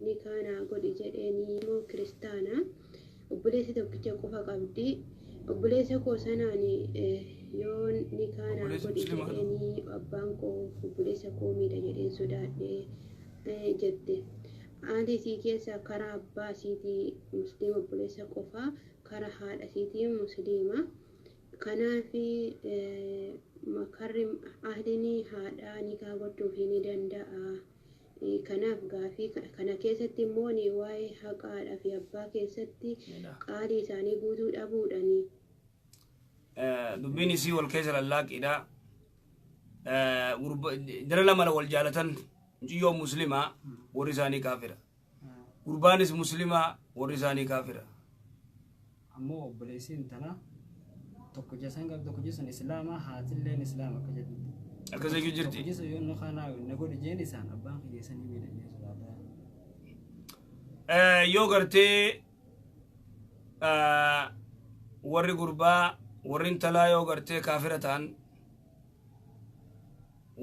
Ni kaanaa godhi jedheeni immoo kiristaana. Obboleessa tokkicha qofa qabdi. Obboleessa koo sanaan yoo ni kaanaa Obboleessa godhi musliimaa. jedheeni abbaan koo obboleessa koo miidha jedheen sodaadhe jette. Haati isii keessa karaa abbaa isiitii musliima obboleessa qofaa karaa haadha isiitii musliima. Kanaaf makarri ahliin haadhaa nikaa gochuuf ni danda'a. Kanaaf gaafii kana keessatti immoo ni waa'ee haqa haadhaa fi abbaa keessatti qaalii isaanii guutuu dhabuudhaani. Dubbiin isii wal keessa lallaaqiidha. Jara lama wal jaalatan mucayyoo muslimaa warri isaanii kaafira. Gurbaanis muslimaa warri isaanii kaafira. Ammoo obboleessiin tana tokko jesan qabdu tokko jesan islaama haatilleen islaama akka jedhutti. Akkas jechuu jirti. Tokko jesa yoo nu kana na godhi jeen isaan abbaan kiyya sanii miidha jedhee sodaadha. Yoo gartee warri gurbaa warri intalaa yoo gartee kaafira ta'an,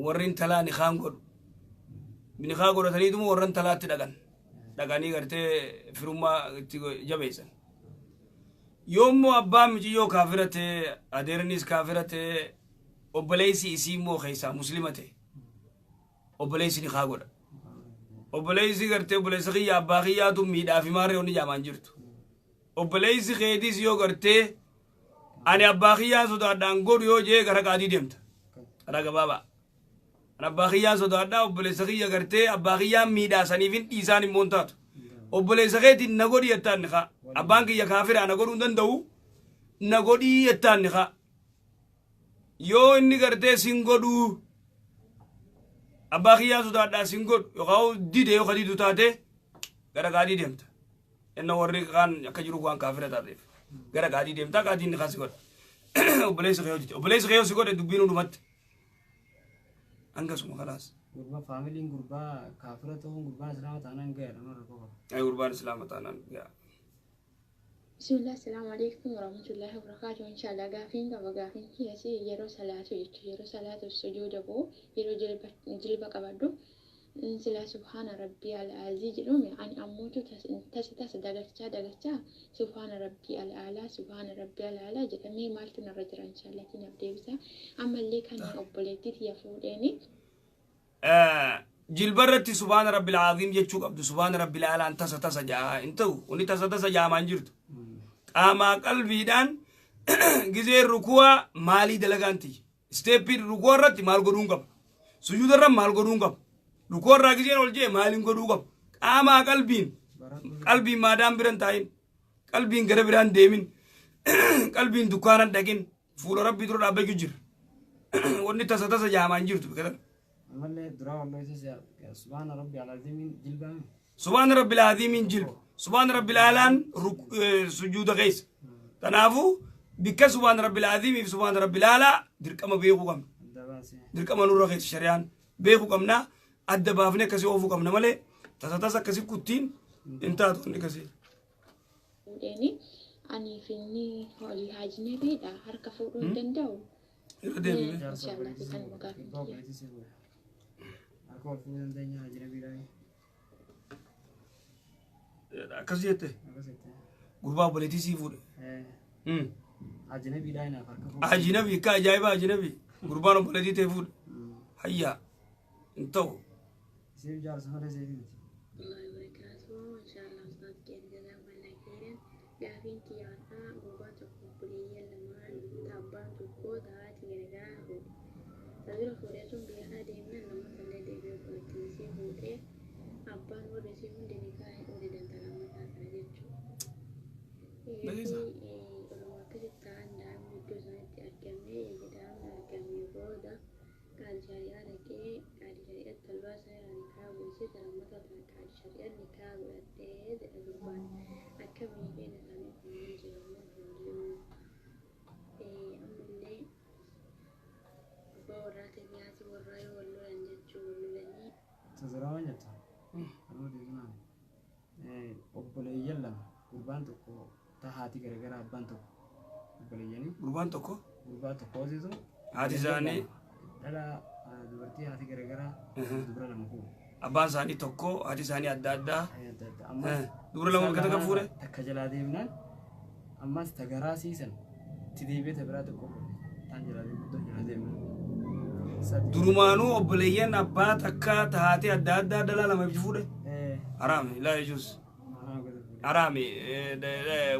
warri intalaa nikaan godhu, nikaa godhataniituma warra intalaatti dhaqan, dhaqanii gartee firummaa itti jabeessan. Yoommoo abbaan miciyyoo kaafira ta'e, adeernis kaafira ta'e, obboleessi isii immoo keessaa muslima ta'e, obboleessi nikaa godha. Obboleessi gartee obboleessa kiyya abbaa kiyyaatu miidhaa fi maarree onni jaamaan jirtu. Obboleessi keetis yoo gartee ani abbaa kiyyaa sodaadhaan godhu yoo jee, gara qaadii deemta. Karaa gabaabaa. Ani abbaa kiyyaa sodaadhaa, obboleessa kiyya gartee abbaa kiyyaan miidhaa saniifin dhiisaan immoo hin taatu. Obboleessa keetiin na godhi jettaan nikaa. Abbaan kiyya kaafiraa, na godhuu hin danda'u, na godhii jettaan nikaa. Yoo inni gartee sin godhuu, abbaa kiyyaa sodaadhaa sin godhu yookaan dide, yoo kadiidu taate, gara qaadii deemta. Inna warri kaan akka jiru waan kaafira taateef gara qaadii deemta, qaadiin ni si godha. Obboleessi kee hojjete. Obboleessi kee yoo si godhe dubbiin hundumatti. Hangasuma, kalaas. Gurbaa, faamiliin gurbaa kaafira ta'uun gurbaan islaama taanaan gaheedha nama rakkoo qaba. Ay, gurbaan islaama taanaan gaa. Bismillah, assalamu alaikum warahmatullahi wabarakatuh. Inshallah gaafiin qaba. Gaafiin kiyyas yeroo salaatu jechuudha. Yeroo salaatu sujuuda bu'u, yeroo jilba qabadhu, sila subhaana rabbii al-aazii jedhume, ani ammoo tasa tasa dagachaa dagachaa subhaana rabbii al-aalaa, subhaana rabbii al-aalaa jedhamee, maaltu narra jira? Inshallah naaf deebisa. Ammallee kan obboleettii tiyya fuudheeni. Jilba irratti subhaana rabbil aziim jechuu qabdu. Subhaana rabbil aalaan tasa tasa jaa hin ta'u. Wanni tasa tasa jaamaan jirtu. Qaamaa qalbiidhaan gizee rukuwaa maalii dalagaan tiyya? Step-ii rukuwaa irratti maal godhuun qaba? Sujuuda irra maal godhuun qaba? Rukuwaa irraa gizeen ol jee maaliin godhuu qaba? Qaamaa qalbiin, qalbiin maadaan biran taa'in, qalbiin gara biraan deemin, qalbiin dukkaanan dhaqin, fuula rabbii dura dhaabbachuu jira. Wanni tasa tasa jaamaan jirtu bika tana. Ammallee duraa walloofisa subhaana rabbi al-aziimiin jilbaame. Subhaana rabbil aziimiin jilba. Subhaana rabbil aalaan sujuuda keessa. Kanaafuu bikka subhaana rabbil aziimii fi subhaana rabbil aalaa dirqama beekuu qabna. Adda baasee. Dirqama nurra keessa shari'aan beekuu qabna. Adda baafnee akkasii oofuu qabna malee tasa tasa akkasii kuttiin hin taatu wanni akkasii. Fuudheeni ani fi inni olii haajinabiidha, harka fuudhuu hin danda'u. Irra deebine. Jaarsa Inshallah obboleettii kan si fuudhe. gaafiin Gurbaa kiyya. obboleettii si fuudhe. Harka wal fuudhuu dandeenya ajnabiidhaan? Akkas jette? Akkas jette. Gurbaa obboleettii sii fuudhe. Ajnabiidhaan naaf harka fuudhuu. Ajnabii akka ajaa'iba, ajnabii. Gurbaan obboleettii ta'e fuudhe. Hayyaa, hin ta'u. Isiif jaarsa malee siif miti. Warahmatullahi wabarakatuh. Inshallah ustaaz keenya jazakallah khairan. Gaafiin kiyyaadha, gurbaa tokko obboleeyyan lamaan ta abbaan tokko ta haati garagaraa fuudhe. Ta dura fuudhee sun biyya kana deemnaan lammaffaa illee deebi'ee obboleettii isii fuudhee, abbaan warri isii hundi nikaa hidhuu didan ta lammataa kana jechuudha. Dhageessaa? Oluma akkasitti ta'an daa'imni iddoo isaanitti argamee, eega daa'imni argamee booda qaadi shari'aa dhaqee qaadi shari'aatti talbaa isaa irraa nikaa buusee, ta lammataa tana qaadi shari'aan nikaa godhadhee jedha gurbaan. Akkamii keenya isaanii kun ni jira moo hin jiru? Ammallee abbaa warraatii fi haati warraa yoo wal lolan jechuu, wal lolanii Tazaraa waan jettu. Kanuma deebinaan. Obboleeyyan lama, gurbaan tokko ta haati garagaraa abbaan tokko obboleeyyanii. Gurbaan tokko. Gurbaa tokkootitu. Haati isaanii. Dhala dubartii haati garagaraa dubara lama fuudhe. Abbaan isaanii tokko, haati isaanii adda addaa. Adda adda. Ammas Dubara lama bakka takka fuudhe. Takka jalaa deemnaan ammas ta garaa siisan itti deebi'ee ta biraa tokko fuudhe. Taan jalaa deemu guddoo jalaa deemnaan. Durumaanuu obboleeyyan abbaa takka ta haati adda addaa dhalaa lama fuudhe. Haraami, laa yajuuz. Haraami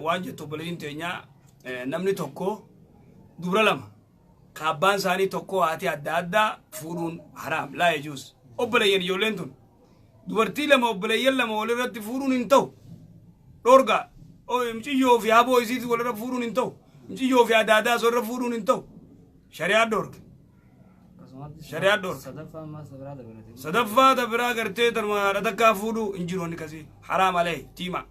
waan jettu obboleeyyin teenyaa, namni tokko dubra lama ka abbaan isaanii tokko haati adda addaa fuudhuun haraam, laa yajuuz. Obboleeyyan ijoolleen tun dubartii lama, obboleeyyan lama walirratti fuudhuun hin ta'u. Dhorga muciyyoo fi haboo isiitis walirra fuudhuun hin ta'u. Muciyyoo fi adaadaas walirra fuudhuun hin ta'u. Shari'aa dhorga. Shari'aa dhorga. Sadaffaa ammas ta biraa dabalate. Sadaffaa ta biraa gartee tanuma haadha takkaa fuudhuu hin jiru, wanni akkasii haraam alee tiima.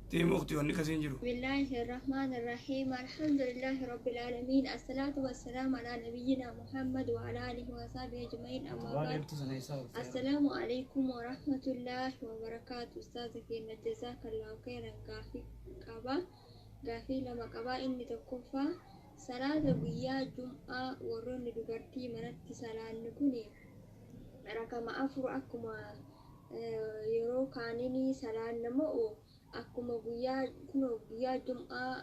Tiim ukti wanni kasiin jiru. بسم الله الرحمن الرحيم. الحمد لله رب العالمين، الصلاة والسلام على نبينا محمد وعلى آله وصحبه أجمعين، أما Waan بعد. dheertuu sana isaa dhufte. السلام عليكم ورحمة الله وبركاته. أستاذ كينا، جزاك الله خيرا. Gaafii qaba، gaafii lama qaba. Inni tokkoffaa salaata guyyaa jum'aa warroonni dubartii manatti salaanni kun rakama afur akkuma yeroo kaaniin salaanna moo akkuma guyyaa kunoo guyyaa jum'aa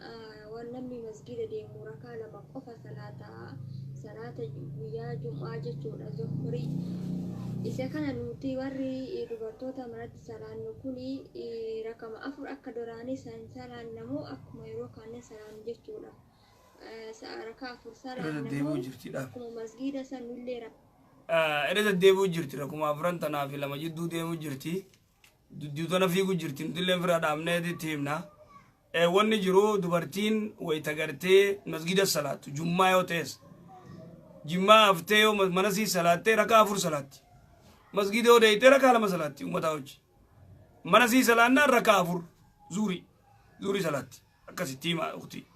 waan namni masgida deemu rakaa lama qofa salaataa, salaata guyyaa jum'aa jechuudha, zuhrii isa kana? Nuti warri dubartoota manatti salaannu kun rakama afur akka duraanii san salaanna moo akkuma yeroo kaaniin salaannu jechuudha? Rakaa afur Irra salaanna deddeebi'uu moo jirti dhaaf. akkuma masgida san nullee Irra deddeebi'uu jirti, rakuma afran tanaa fi lama jidduu deemuu jirti. Dudduutana fiiguu jirti, nutillee fira dhaabnee itti himna. Wanni jiru dubartiin wayita gartee masgida salaattu, jummaa yoo ta'es, jimmaa haftee yoo mana sii salaattee rakaa afur salaatti. Masgida yoo deeyitee rakaa lama salaatti uummataa hojii. Mana sii salaannaan rakaa afur zuurii salaatti, akkasitti hima uktii.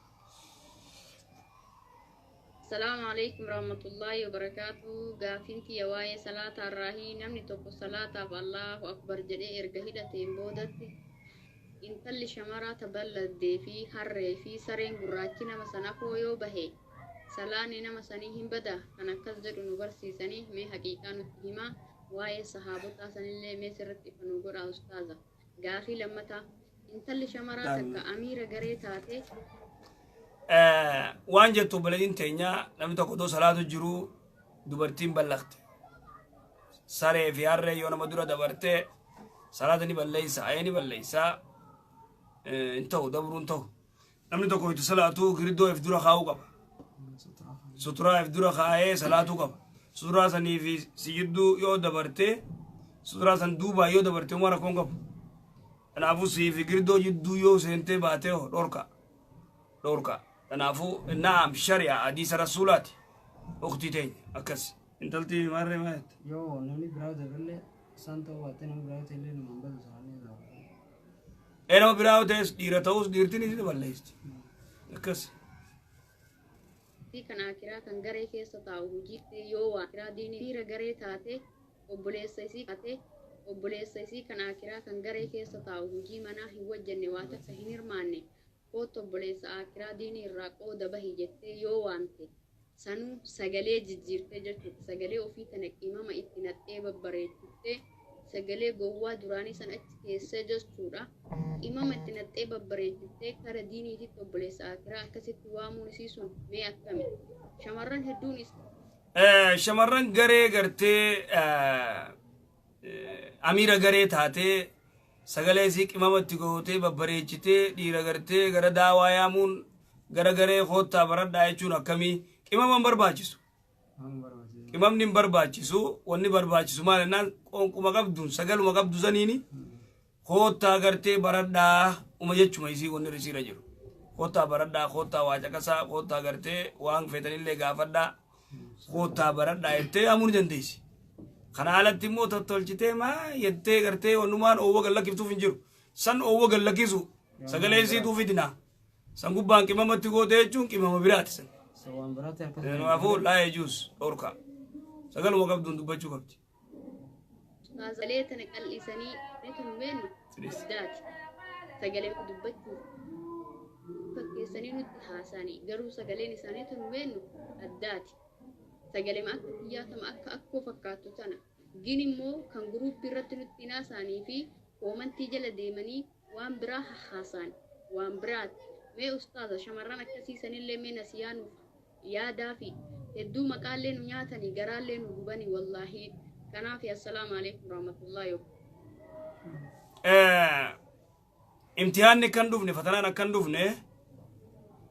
Salaamu alaikum warahmatullahi wabarakaatu. Gaafiin tiyya waa'ee salaata irraahi. Namni tokko salaataaf Allahu akbar jedhee erga hidhateen boodatti intalli shamaraa taballaddee fi harree fi sareen gurraachi nama sana yoo bahe salaanni nama sanii hin bada? Kan akkas jedhu nu barsiisanii mee haqiiqaa nutti himaa. Waa'ee sahaabotaa sanillee mee sirritti ifa nu godhaa, ustaaza. Gaafii lammataa, intalli shamaraa takka amiira garee taate Waan jettu obboleettiin teenya, namni tokko otoo salaatu jiru dubartiin ballaqte, saree fi harree yoo nama dura dabarte salaata ni balleeysa? Ayee, ni balleeysa. Hin ta'u, dabruu hin ta'u. Namni tokko itti salaatu girdoo if dura kaa'uu qaba, suturaa if dura kaa'ee salaatuu qaba. Suturaa sanii fi si jidduu yoo dabarte, suturaa san duubaa yoo dabarte, uma rakkoon qabu. Kanaafuu sii fi girdoo jidduu yoo seentee baatee hoo dhorka, dhorka. Kanaafuu naam, shari'a hadiisa rasuulaati, uktii teenya. Akkas intalti maarree maa jette? Yoo namni biraa daballee isaan ta'uu baate, namni biraa ta'ellee nama hin badu salaanni isaa. Ee, nama biraa yoo ta'es, dhiira ta'us, dhiirtiin isii balleessti, akkas. Fi kan akiraa kan garee keessa taa'u hojii yoo waa akiraa diinii dhiira garee taate obboleessa isii taate, obboleessa isii kan akiraa kan garee keessa taa'u hojii manaa hin hojjenne, waa takka hin hirmaanne, "Kootu obboleessa akiraa, diinii irraa qooda bahi," jettee yoo waamte, sanuu sagalee jijjiirtee jechuudha, sagalee ofii tana qimama itti naqxee babbareechiftee, sagalee gowwaa duraanii san achi keessee jechuudha, qimama itti naqxee babbareechiftee kara diiniititti obboleessa akiraa akkasitti waamuun isii sun mee akkami? Shamarran hedduun is Shamarran garee gartee amiira garee taatee sagalee isii qimamatti gootee babbareechitee dhiira gartee gara daawaa yaamuun, gara garee koottaa baradhaa jechuun akkamii? Qimama hin barbaachisu. Qimamni hin barbaachisu. Wanni barbaachisu maal jennaan, qoonquma qabduun, sagaluma qabdu saniini koottaa gartee baradhaa uma jechuma isii. Wanni isiirra jiru koottaa baradhaa, koottaa waa caqasaa, koottaa gartee waan feetanillee gaafadhaa, koottaa baradhaa jettee yaamuu ni dandeessi. Kana alatti immoo tottolchitee maa jettee gartee wannumaan oowwa gallakkiftuuf hin jiru. San oowwa gallakkisu sagalee isiituu fidina. San gubbaan qimamatti gootee jechuun qimama biraati san. Waan biraatti akkas. Kanaafuu laa yejuus, dhorka. Sagaluma qabduun dubbachuu qabdi. Sagalee tana qal'isanii tun beennu addaati. Sagalee dubbachuuf fakkeessanii nutti haasa'anii, garuu sagaleen isaanii tun beennu addaati. Sagalee akka kiyyaatama akka akkoo fakkaattu tana. Gin immoo kan guruuppii irratti nutti haasa'anii fi koomantii jala deemanii waan biraa haasa'an waan biraati. Mee ustaaza, shamarran akkasiisanillee mee nasiyaa nuuf yaadaa fi hedduu maqaallee nu nyaatanii garaallee nu gubanii wallaahii. Kanaaf assalaamu alaikum warahmatullahi. Imtihaanni kan dhufne, fatanaan akkan dhufne,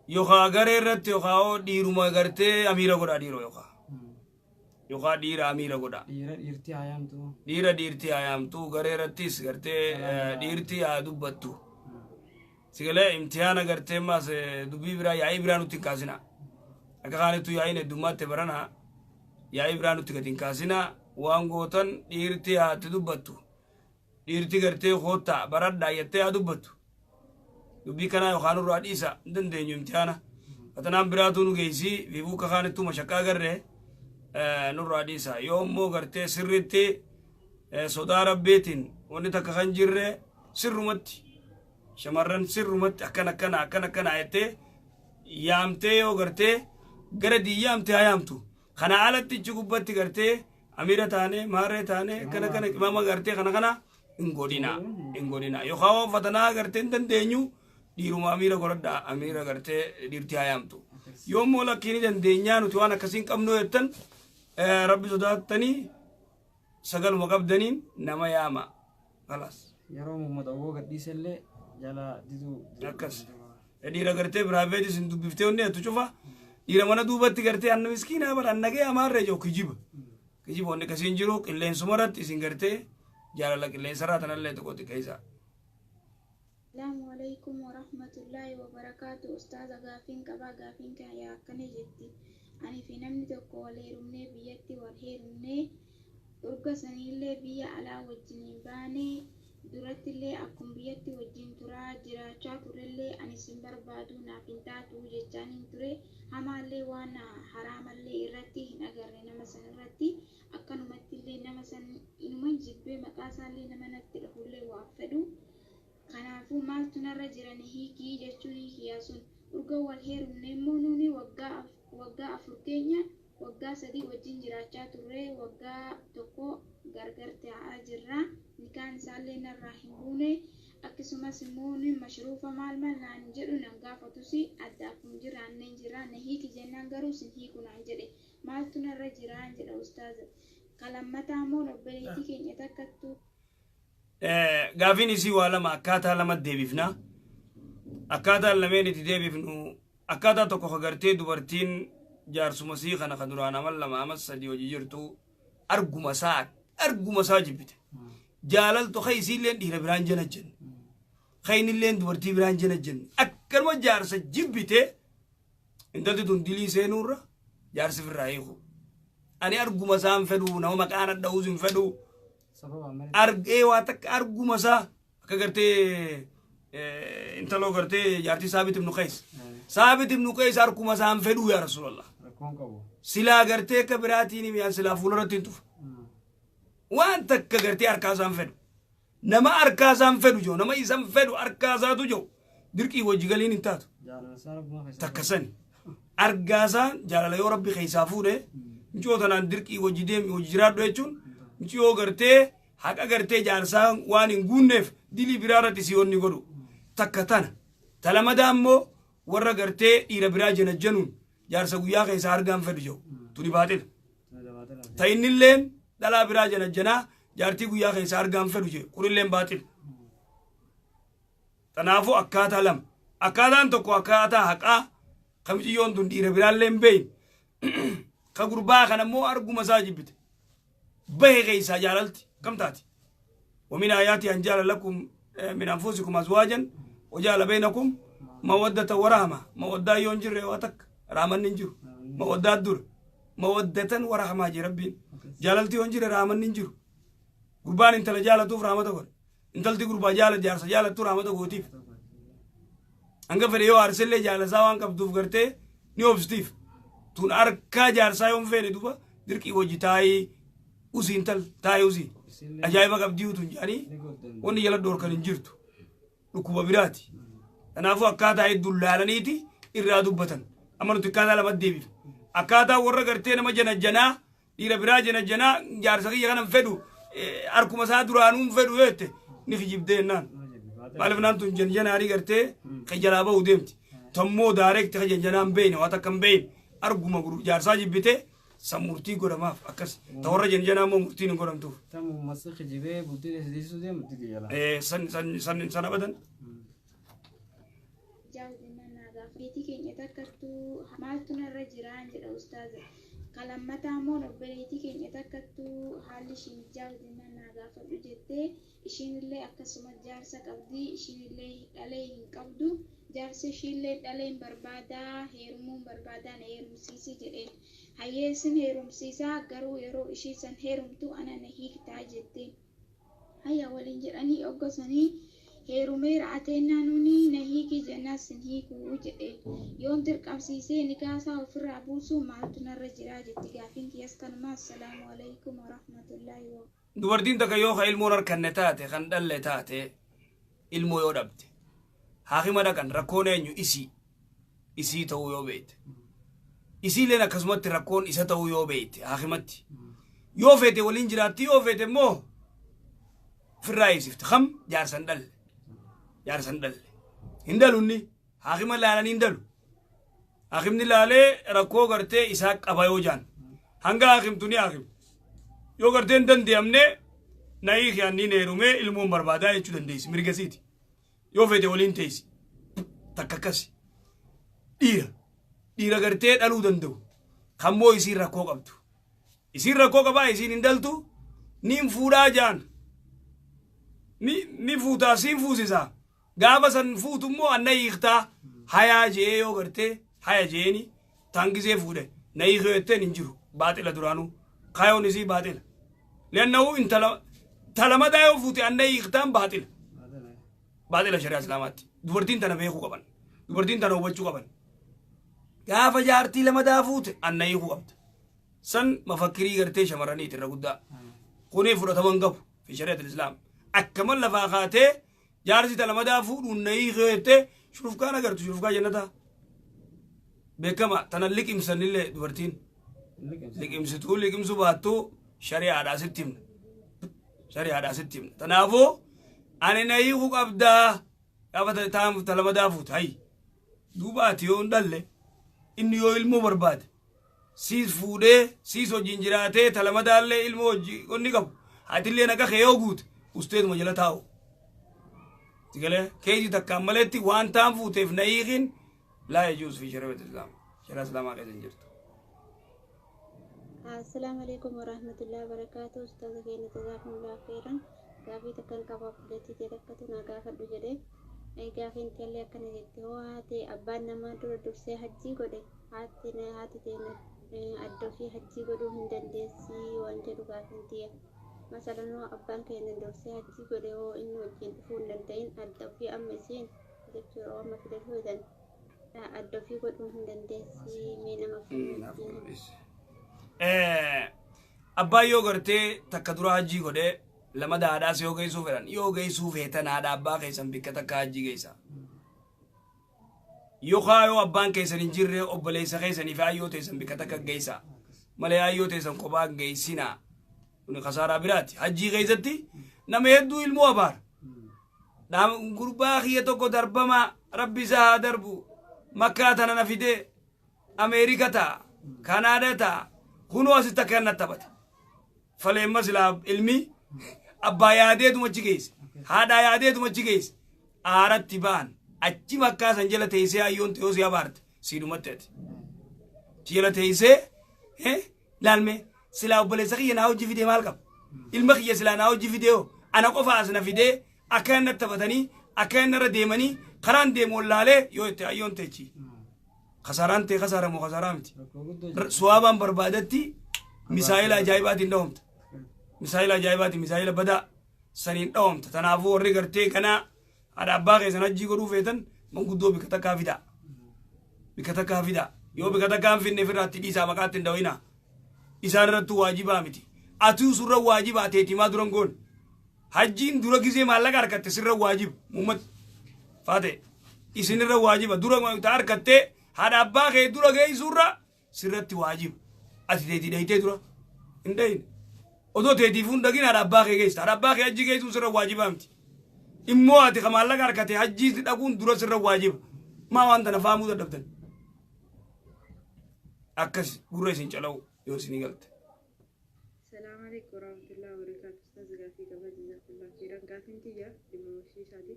yookaa garee irratti yookaa dhiiruma gartee amiira godhaa, dhiiroo yookaa dhiira amiira godhaa. Dhiira dhiirtii haa yaamtu. Dhiira dhiirtii haa yaamtu, garee irrattis gartee dhiirtii haa dubbattu. Sigalee imtihaana gartee maas dubbii biraa, yaa'ii biraa nutti hin kaasina. Akka kaanittu yaa'iin heddummaatti barana, yaa'ii biraa nutti gadi hin kaasina. Waan gootan dhiirtii haa itti dubbattu. Dhiirti gartee koottaa baradhaa jettee haa dubbattu. Dubbii kanaa yookaan nurraa dhiisa hin dandeenyu imtihaana. Fatanaan biraatu nu geessi fiifuu kaanittuu mashaqqaa garree nurraa dhiisa. Yoo immoo gartee sirriitti sodaa rabbiitiin wanni takka kan jirre sirrumatti shamarran sirrumatti akkana akkana akkana akkana jettee yaamtee yoo gartee gara diyyaamtee haa yaamtu. Kana alatti ichi gubbatti gartee amira taane maarree taane kana kana qimama gartee kana kana hin godhina hin godhina. Yookaan fatanaa gartee hin dandeenyu dhiiruma amira godhadhaa amira gartee dhiirti haa yaamtu. Yoo immoo lakkiin dandeenyaa nuti waan akkasiin qabnu jettan rabbi sodaattanii sagaluma qabdaniin nama yaama. Kalaas. Yeroo uummata owwoo gadhiisellee jala diduu. Akkas. Dhiira gartee biraaveetis hin dubbiftee onni jettu cufa. Dhiira mana duubatti gartee anna miskiinaa bara annagee amaarree jiru kijiba. Kijiba wanni akkasiin jiru qilleensuma irratti isin gartee jaalala qilleensarraa tanallee tokko xiqqeessa. Salaamu alaikum warahmatullaahi wabarakaatu. Ustaaza gaafiin qabaa gaafiin kiyya akkana jetti. Ani fi namni tokko wal heerumnee biyyatti wal heerumnee urga saniillee biyya alaa wajjin hin baane durattillee akkuma biyyatti wajjin turaa jiraachaa turellee ani sin barbaadu naaf hin taatu jechaan hin ture. Hamaallee waan haraamallee irratti hin agarre nama san irratti akkanumattillee nama san inuma jibbee maqaa isaallee nama natti dhahullee waa fedhu. Kanaafuu maaltu narra jiran hiikii jechuun hiikiyaa sun urga wal heerumne immoo nuuni waggaa afur keenya waggaa sadii wajjin jiraachaa turre waggaa tokko gargar taa'aa jirra. Nikaan isaallee narraa hin buune akkasumas immoo ni mashruufa maal maal naan jedhu nan gaafatus adda akkuma jiraanneen jira na hiiki jennaan garuu sin hiiku naan jedhe maaltu narra jiraan jedha ustaaza. Kalammataa immoo obboleettii keenya takkattuu. Gaafiin isii waa lama akkaataa lama deebifna. Akkaataan lameen itti deebifnu akkaataa tokko ka gartee dubartiin jaarsuma sii kana ka duraan amal lama amal sadii hojii jirtu arguma isaa jibbite. Jaalaltu ka isiilleen dhiira biraan jala jenne. Ka innilleen dubartii biraan jala jenne. Akkanuma jaarsa jibbite intalti tun dilii seenuurra jaarsi firraa hiiku. Ani arguma isaa hin fedhu nama maqaan adda hin fedhu. Argee waa takka arguma isaa akka gartee intaloo gartee jaartii Saabit ibnu Qays. Saabit ibnu Qays arguma isaa hin fedhu yaa Rasuulallah. Silaa gartee akka biraatiin miyaan silaa fuulduratti hin tufa. Waan takka gartee harkaa isaa hin fedhu. Nama harkaa isaa hin fedhu jiru nama isa hin fedhu harkaa isaatu jiru dirqii wajji galiin hin taatu. Takka sani. Argaa isaan jaalala yoo rabbi keessaa fuudhe micoo tanaan dirqii wajji deemi wajji jiraadhu jechuun micoo gartee haqa gartee jaarsaa waan hin guunneef dilii biraa irratti si onni godhu. Takka tana. Talamadaa immoo warra gartee dhiira biraa janajjanuun jaarsa guyyaa keessaa argaan fedhu jiru. Tuni baaxila. Ta innilleen dhalaa biraa janajjanaa jaartii guyyaa keessaa argaan fedhu jiru. Kunilleen baaxila. Kanaafuu akkaataa lama. Akkaataan tokko akkaataa haqaa ka miciyyoon tun dhiira biraallee hin beeyne. Ka gurbaa kana immoo arguma isaa jibbite. Bahe keessaa jaalalti kam taati? ومن آياته أن جعل لكم من أنفسكم أزواجا وجعل بينكم مودة ورحمة. مودة ينجر واتك رحمة ننجر مودة الدر مودة ورحمة جي ربي جالتي ينجر رحمة ننجر قربان انت لجالة رحمة تقول انت لتي قربا جالة جارسة جالة رحمة تقوتيف أنك فريو أرسل لي جالة ساوان كبدوف قرتي نيوبستيف تون أركا جارسا يوم فيني دوبا دركي وجتاي usi intal taa'ee usi ajaa'iba qabdii tun jedhanii wanni jala dhoorkan hin jirtu dhukkuba biraati. Kanaafuu akkaataa hedduu laalaniiti irraa dubbatan. Amma nuti akkaataa lama deebifna. Akkaataa warra gartee nama janajjanaa dhiira biraa janajjanaa jaarsa kiyya kana hin fedhu harkuma isaa duraanuu hin fedhu yoo jette ni kijibdee jennaan. Maaliif naan tun janjanaanii gartee kan jalaa bahu deemti. Tammoo daareekti kan janjanaa hin beekne waan takka hin beekne arguma jaarsaa jibbitee san murtii godhamaaf akkas ta warra janjanaa immoo murtiin hin godhamtuuf. Tamu masa kijibee bultii deessisuu deemu didi jala. San san san san abadan. Gaaffiitii keenya takkattuu maaltu narra jiraan jedha ustaaza. Kalammataa immoo obboleettii keenya takkattuu haalli ishiin mijaa'u naa gaafadhu jettee ishiinillee akkasuma jaarsa qabdi ishiinillee dhalee hin qabdu jaarsi ishiillee dhalee hin barbaadaa heerumuu hin barbaadaa na heerumsiisi jedheen. Hayyeessin heerumsiisaa garuu yeroo ishii san heerumtu ana na hiiktaa jetteen. Hayya waliin jedhanii oggosanii Heerumeera ateennaa nuni na hiikii jennaas sin hiikuu jedhe. Yoon dirqamsiisee nikaasaa ofirraa buusuu maaltu narra jira jetti gaafiin kiyyas kanuma. Assalaamu alaikum warahmatullaahi wabarakatuh. Dubartiin takka yoo ka ilmoon harkanne taate, kan dhalle taate, ilmoo yoo dhabde, haakima dhaqan, rakkoon eenyu? Isii ta'uu yoo beekte, isiileen akkasumatti rakkoon isa ta'uu yoo beekte, haakimatti yoo feete waliin jiraatti, yoo feete immoo ofirraa eegsifti. Kam jaarsan dhalle, jaarsan dhalle hin dhalunni haakima laalanii hin dhalu. Haakimni laalee rakkoo gartee isaa qaba yoo jaan, hanga haakimtu ni haakimu. Yoo gartee hin danda'amne, na hiiki, anniin heerumee ilmoon barbaadaa jechuu dandeessi, mirga siiti. Yoo feete waliin teessi. Takka akkasi. Dhiira gartee dhaluu danda'u kammoo isiin rakkoo qabdu, isiin rakkoo qabaa, isiin hin dhaltu, niin fuudhaa jaan, ni fuutaa, siin fuusisaa. Gaafa san fuutu immoo anna hiiktaa hayaa jee, yoo gartee haya jeeni taangisee fuudhe, na hiikee jetteen hin jiru, baaxila. Duraanuu kaayoon isii baaxila. Liannahu intala talamadaa yoo fuute anna hiiktaan baaxila, baaxila shari'a Islaamaatti. Dubartiin tana beekuu qaban, dubartiin tana hubachuu qaban. Gaafa jaartii lamadaa fuute anna hiikuu qabda. San mafakkirii gartee shamarraniiti irra guddaa. Kuni fudhatama hin qabu fi shari'atul Islaam. Akkaman lafaa kaatee jaarsi talamadaa fuudhuun na hiikee jettee shurufkaan agartu, shurufkaa jannataa beekama. Tana liqimsanillee dubartiin liqimsituu liqimsu baattuu shari'aadhaa sitti himna, shari'aadhaa sitti himna. Tanaafuu ani na hiikuu qabdaa gaafa talamadaa fuute. Hayyi, duuba ati yoo hin dhalle, inni yoo ilmoo barbaade siis fuudhee siis wajjin jiraatee, talamadaallee ilmoo wajji onni qabu, hatillee naqa kee yoo guute, usteetuma jala taa'u. Sigalee keeji takkaan maletti waan taan fuuteef na hiikin laa yajuuz fi shari'at Islaam, shari'a Islaamaa keessa hin jirtu. Assalaamu alaikum warahmatullahi wabarakatuh. Ustaaza keenya, jazakumullahu khairan. Gaafii takkan qaba, obboleettii tee takkatu naa gaafadhu jedhee. Gaafiin teellee akkana jetti: hoo haati abbaan namaa dura dursee hajjii godhe, haati teenya adda ofii hajjii godhuu hin dandeessii waan jedhu gaafiin tiyya. Masalan, hoo abbaan keenya dursee hajjii godhe, hoo inni wajjin dhufuu hin danda'in, adda ofii amma isiin jechuudha, amma fidachuu jedhan, adda ofii godhuu hin dandeessii? Mee nama fuudhu. Abbaan yoo gartee takka dura hajjii godhee, lama haadhaas yoo geessuu fedhan, yoo geessuu feetan, haadha abbaa keessan bikka takka hajjii geessa. Yookaan yoo abbaan keessan hin jirre, obboleessa keessanii fi hayyoo teessan bikka takka geessa. Malee hayyoo teessan kophaa geessinaa. Kuni kasaaraa biraati. Hajjii keessatti nama hedduu ilmoo abaara. Gurbaa kiyya tokko darbamaa, Rabbi isaa haa darbu. Makkaa tana na fidee Ameerika ta'a, Kanaada ta'a, kunoo asitti akka inni taphate. Faleemma silaa ilmi abbaa yaadeetuma achi geesse. Haadhaa yaadeetuma achi geesse. Aaratti ba'an. Achi makkaa san jala teessee hayyoon ta'ee si abaarte siidhumatti ati. Achi jala teessee laalme, silaa obboleessa kiyya naa hojii fidee maal qaba? Ilma kiyya silaa naa hojii fidee, hoo ana qofa as na fidee akka inni taphatanii, akka inni irra deemanii karaan deemu wallaalee yoo itti hayyoon teechi. Kasaaraan ta'e kasaara moo kasaaraa miti? Suwaabaan barbaadatti misaayila ajaa'ibaatiin dhawamta. Misaayila ajaa'ibaatiin, misaayila badaa saniin dhawamta. Tanaafuu warri gartee kanaa haadha abbaa keessan hajjii godhuu feetan, manguddoo bikka takkaa fidaa. Bikka takkaa fidaa. Yoo bikka takkaa hin finne, ofirraa itti dhiisaa, maqaatti hin dhawinaa. Isaan irrattuu waajibaa miti. Atuu surra waajibaa teetimaa duran goone. Hajjiin dura gisee maallaqa harkatte sirra waajiba. Muhammad faate isinirra waajiba, dura ta harkattee haadha abbaa kee dura geessurra sirratti waajiba. Ati teetii dhayitee dura hin dhayin. Odoo teetiifuu hin dhagin haadha abbaa kee geessa. Haadha abbaa kee hajji geessuun sirra waajibaa miti. Immoo ati ka maallaqa harkate hajjii dhaquun dura sirra waajiba. Maa waan tana faamuu dadhabdan? Akkas gurra isin cala'u yoo isinii galte. Salaamu alaikum warahmatullahi wabarakatuh. Ustaaz, gaafii qaba, jazakallah khairan. Gaafiin tiyya dhimma shiishaati.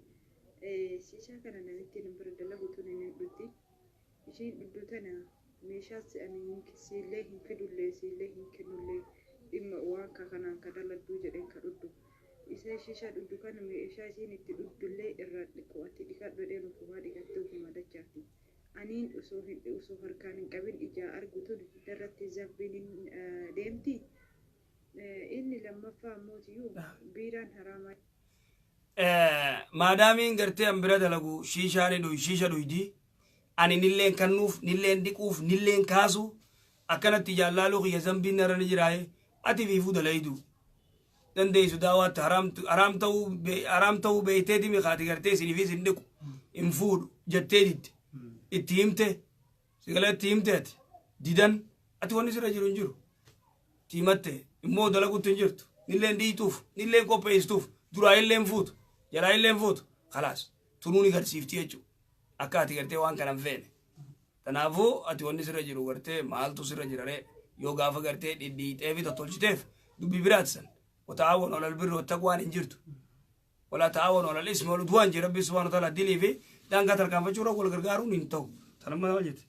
Shiishaa kana namitti hin bira dalagu tun hin dhutti. Ishiin dhuddu tana meeshaas ani siillee hin fidullee, siillee hin kennullee, dhimma waan ka kanaan ka daladduu jedheen ka dhuddu. Isa shiishaa dhuddu kana meeshaa isiin itti dhuddullee irraa dhiqu, ati dhiqadhu jedheen, ofumaa dhiqattee ofumaa dachaafti. Aniin osoo harkaan hin qabin ijaa argu tun darratti zabbiin hin deemti. Inni lammaffaa ammootiyyuu biiraan haraamaa. Maadaamiin gartee an bira dalagu shiishaa ni dhuy shiisha dhuydi. Ani nilleen kannuuf nilleen dhiquuf nilleen kaasu akkanatti jaallaaluu kiyya zambiin narra ni jiraaye ati fiifuu dalaydu. Dandeessu daawaatti haraam ta'uu beeytee dimi kaati gartee isiniif isin dhiqu hin fuudhu jettee didde. Itti himte sigalee itti himte ati didan ati wanni sirra jiru hin jiru. Tiimatte immoo dalaguutti hin jirtu. Nilleen dhiituuf nilleen qopheessituuf duraa illeen fuutu jalaa illeen fuutu khalaas tunuu ni garsiifti jechuudha. Akka ati gartee waan kana hin feene. Kanaafuu ati wanni sirra jiru gartee maaltu sirra jira ree yoo gaafa gartee dhidhiixee fi tottolchiteef dubbii biraati san. Wataawwan alal birri wattaqwaan hin jirtu. Walaa ta'aawwan alal ismi wal udwaan jee Rabbi subhaanahu wa ta'ala dilii fi daangaa tarkaanfachuu irra wal gargaaruun hin ta'u. Tan amma maal jette?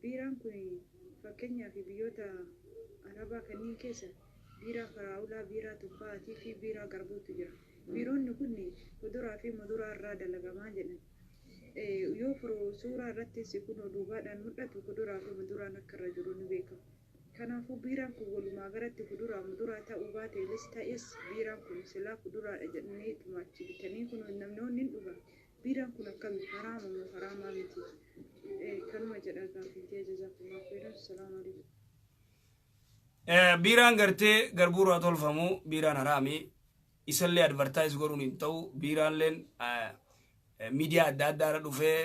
Biiraan kun fakkeenyaaf biyyoota Arabaa kanneen keessa biiraa faraawulaa, biiraa tuffaatii fi biiraa garbuutu jira. Biironni kun kuduraa fi muduraa irraa dalagamaa jedhan. Yoo suuraa irrattis kun duubaadhaan mul'atu kuduraa fi muduraan akka irra jiru ni beekama. Kanaafuu biiraan kun walumaa galatti kuduraa muduraa ta'uu baateelis ta'es biiraan kun silaa kuduraadha jedhanii achi bitanii kun namoonni hin dhugan. Biiraan kun akkami haraama moo haraamaa miti? Kanuma jedha gaaffiin kee jazakumullahu khairan. Salaamu alaikum. Biiraan gartee garbuu irraa tolfamu biiraan haraami. Isallee advertise godhuun hin ta'u. Biiraalleen miidiyaa adda addaa irra dhufee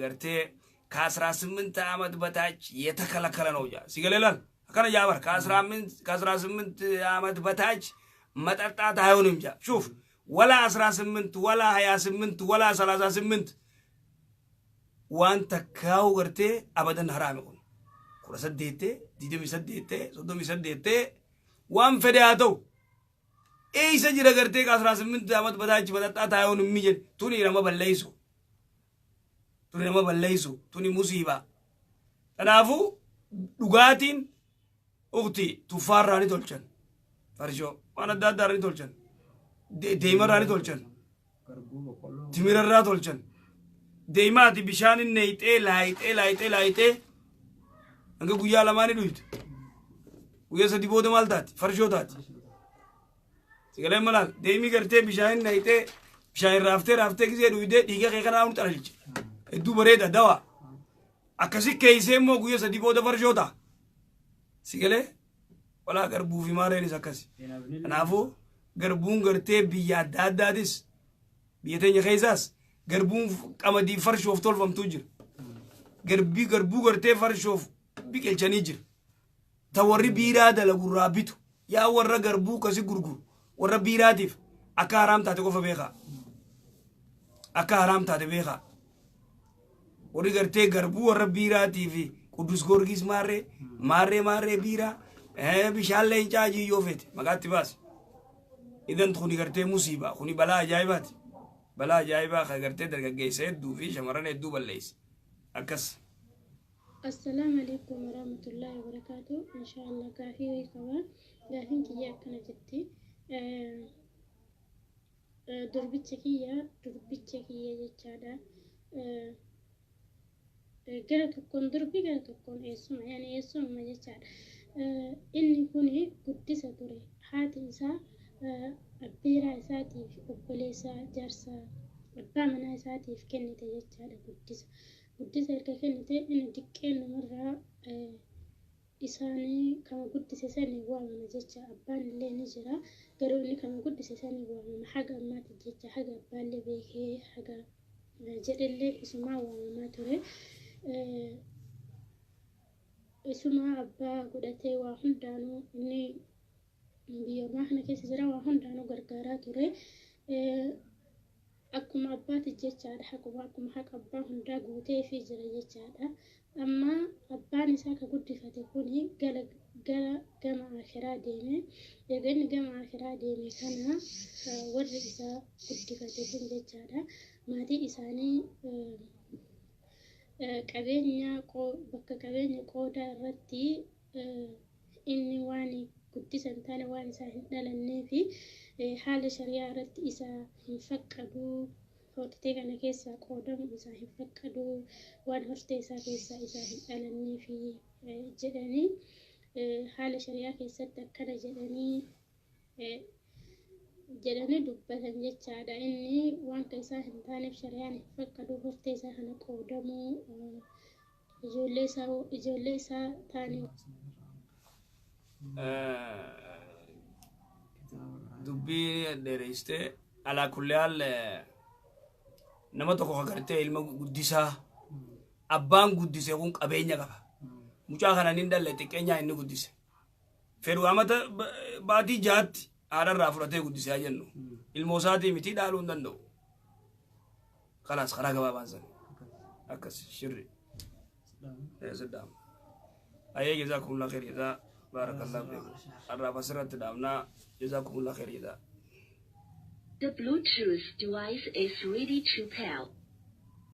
gartee ከ18 ዓመት በታች የተከለከለ ነው ጃ ሲገለላል akkana jaabar ከ18 ዓመት በታች መጠጣት አይሆንም ጃ ሹፍ ወላ 18 ወላ 28 ወላ 38 waan takkaa'u gartee abadan haraame kun 18 28 38 waan fedhe haa ta'u eeysa jira gartee ከ18 ዓመት በታች መጠጣት አይሆንም jedhe tuni nama balleeysu tuni nama balleeysu tuni musiibaa kanaafuu dhugaatiin ukti tuffaarraa ni tolchan farshoo waan adda addaarraa ni tolchan deemarraa ni tolchan timirarraa tolchan deemaati bishaan inni neeyxee laayixee laayixee laayixee hanga guyyaa lamaa ni dhuyte guyyaa sadi booda maal taati farshoo taati sigalee malaal deemii gartee bishaan inni neeyxee bishaan raaftee raaftee gisee dhuydee dhiiga kee kanaa nu xalalche hedduu bareeda dawaa akkasi keeysee immoo guyyaa sadi booda farshoo ta'a sigalee walaa garbuu fi maareenis akkasi kanaafuu garbuun gartee biyya adda addaatis biyya teenya keessaas garbuun qamadii farshoof tolfamtuu jira. Garbii garbuu gartee farshoof biqilchanii jira. Ta warri biiraa dalagurraa bitu yaa warra garbuu kasi gurguru warra biiraatiif akka haraam taate qofa beekaa. Akka haraam taate beekaa. Warri gartee garbuu warra biiraatii fi Qudus Goorgis maarree maarree maarree biiraa bishaan leencaa jiyyoo feete maqaatti baase. Idan kuni gartee musiibaa kuni balaa ajaa'ibaati. Balaa ajaa'ibaa kan gartee dargaggeessa hedduu fi shamarran hedduu balleessa. Akkas. Assalaamu alaikum warahmatullahi wabarakatuh. Inshaallah gaafii wayii qaba. Gaafiin kiyya akkana jetti. Durbicha kiyya jechaadha. Gara tokkoon durbi gara tokkoon eessuma yaani eessuma jechaadha. Inni kuni guddisa ture. Haati isaa abbeeraa isaatiif obboleessa jaarsa abbaa manaa isaatiif kennite jechaadha guddisa. Guddisa erga kennite inni diqqeen namarraa isaanii kama guddise sanii waamama jecha abbaan illee ni jira garuu inni kama guddise sanii waamama haga ammaati jecha haga abbaallee beekee haga jedhellee isumaa waamamaa ture. Isumaa abbaa godhatee waa hundaanuu inni biyya ormaa kana keessa jira waa hundaanuu gargaaraa ture. Akkuma abbaati jechaadha akkuma haqa abbaa hundaa guutee fi jira jechaadha. Amma abbaan isaa ka guddifate kuni gara gama akhiraa deeme. Erga inni gama akhiraa deeme kana warri isaa guddifate kun jechaadha. Maatii isaanii qabeenya bakka qabeenya qoodaa irratti inni waan guddisa hin taane waan isaa hin dhalannee fi haala shari'aa irratti isa hin faqqadu hortee kana keessaa qoodamu isaa hin faqqadu waan hortee isaa keessaa isaa hin dhalannee fi jedhanii haala shari'aa keessatti akkana jedhanii Jedhanii dubbatan jechaadha. Inni waan isaa hin taaneef shari'aan hin fakkadu hortee isaa kana qoodamuu ijoollee isaa taanii. Dubbii dheereessitee, alaa kulli haal nama tokko agartee ilma guddisaa abbaan guddise kun qabeenya qaba. Mucaa kana ni dhalle, xiqqeenyaa inni guddise. Fedhu amata baatii 6tti haadharraa fudhatee guddisee jennu. Ilmoo isaatii miti, dhaaluu hin danda'u. Kalaas, karaa gabaabaan san. Akkas shirri. Siddaama. Ayyee, jazaakumullah khair jazaa, baarakallahu fiikum. Har'aaf asirratti dhaabnaa, jazaakumullah khair jazaa. The Bluetooth device is ready to pair.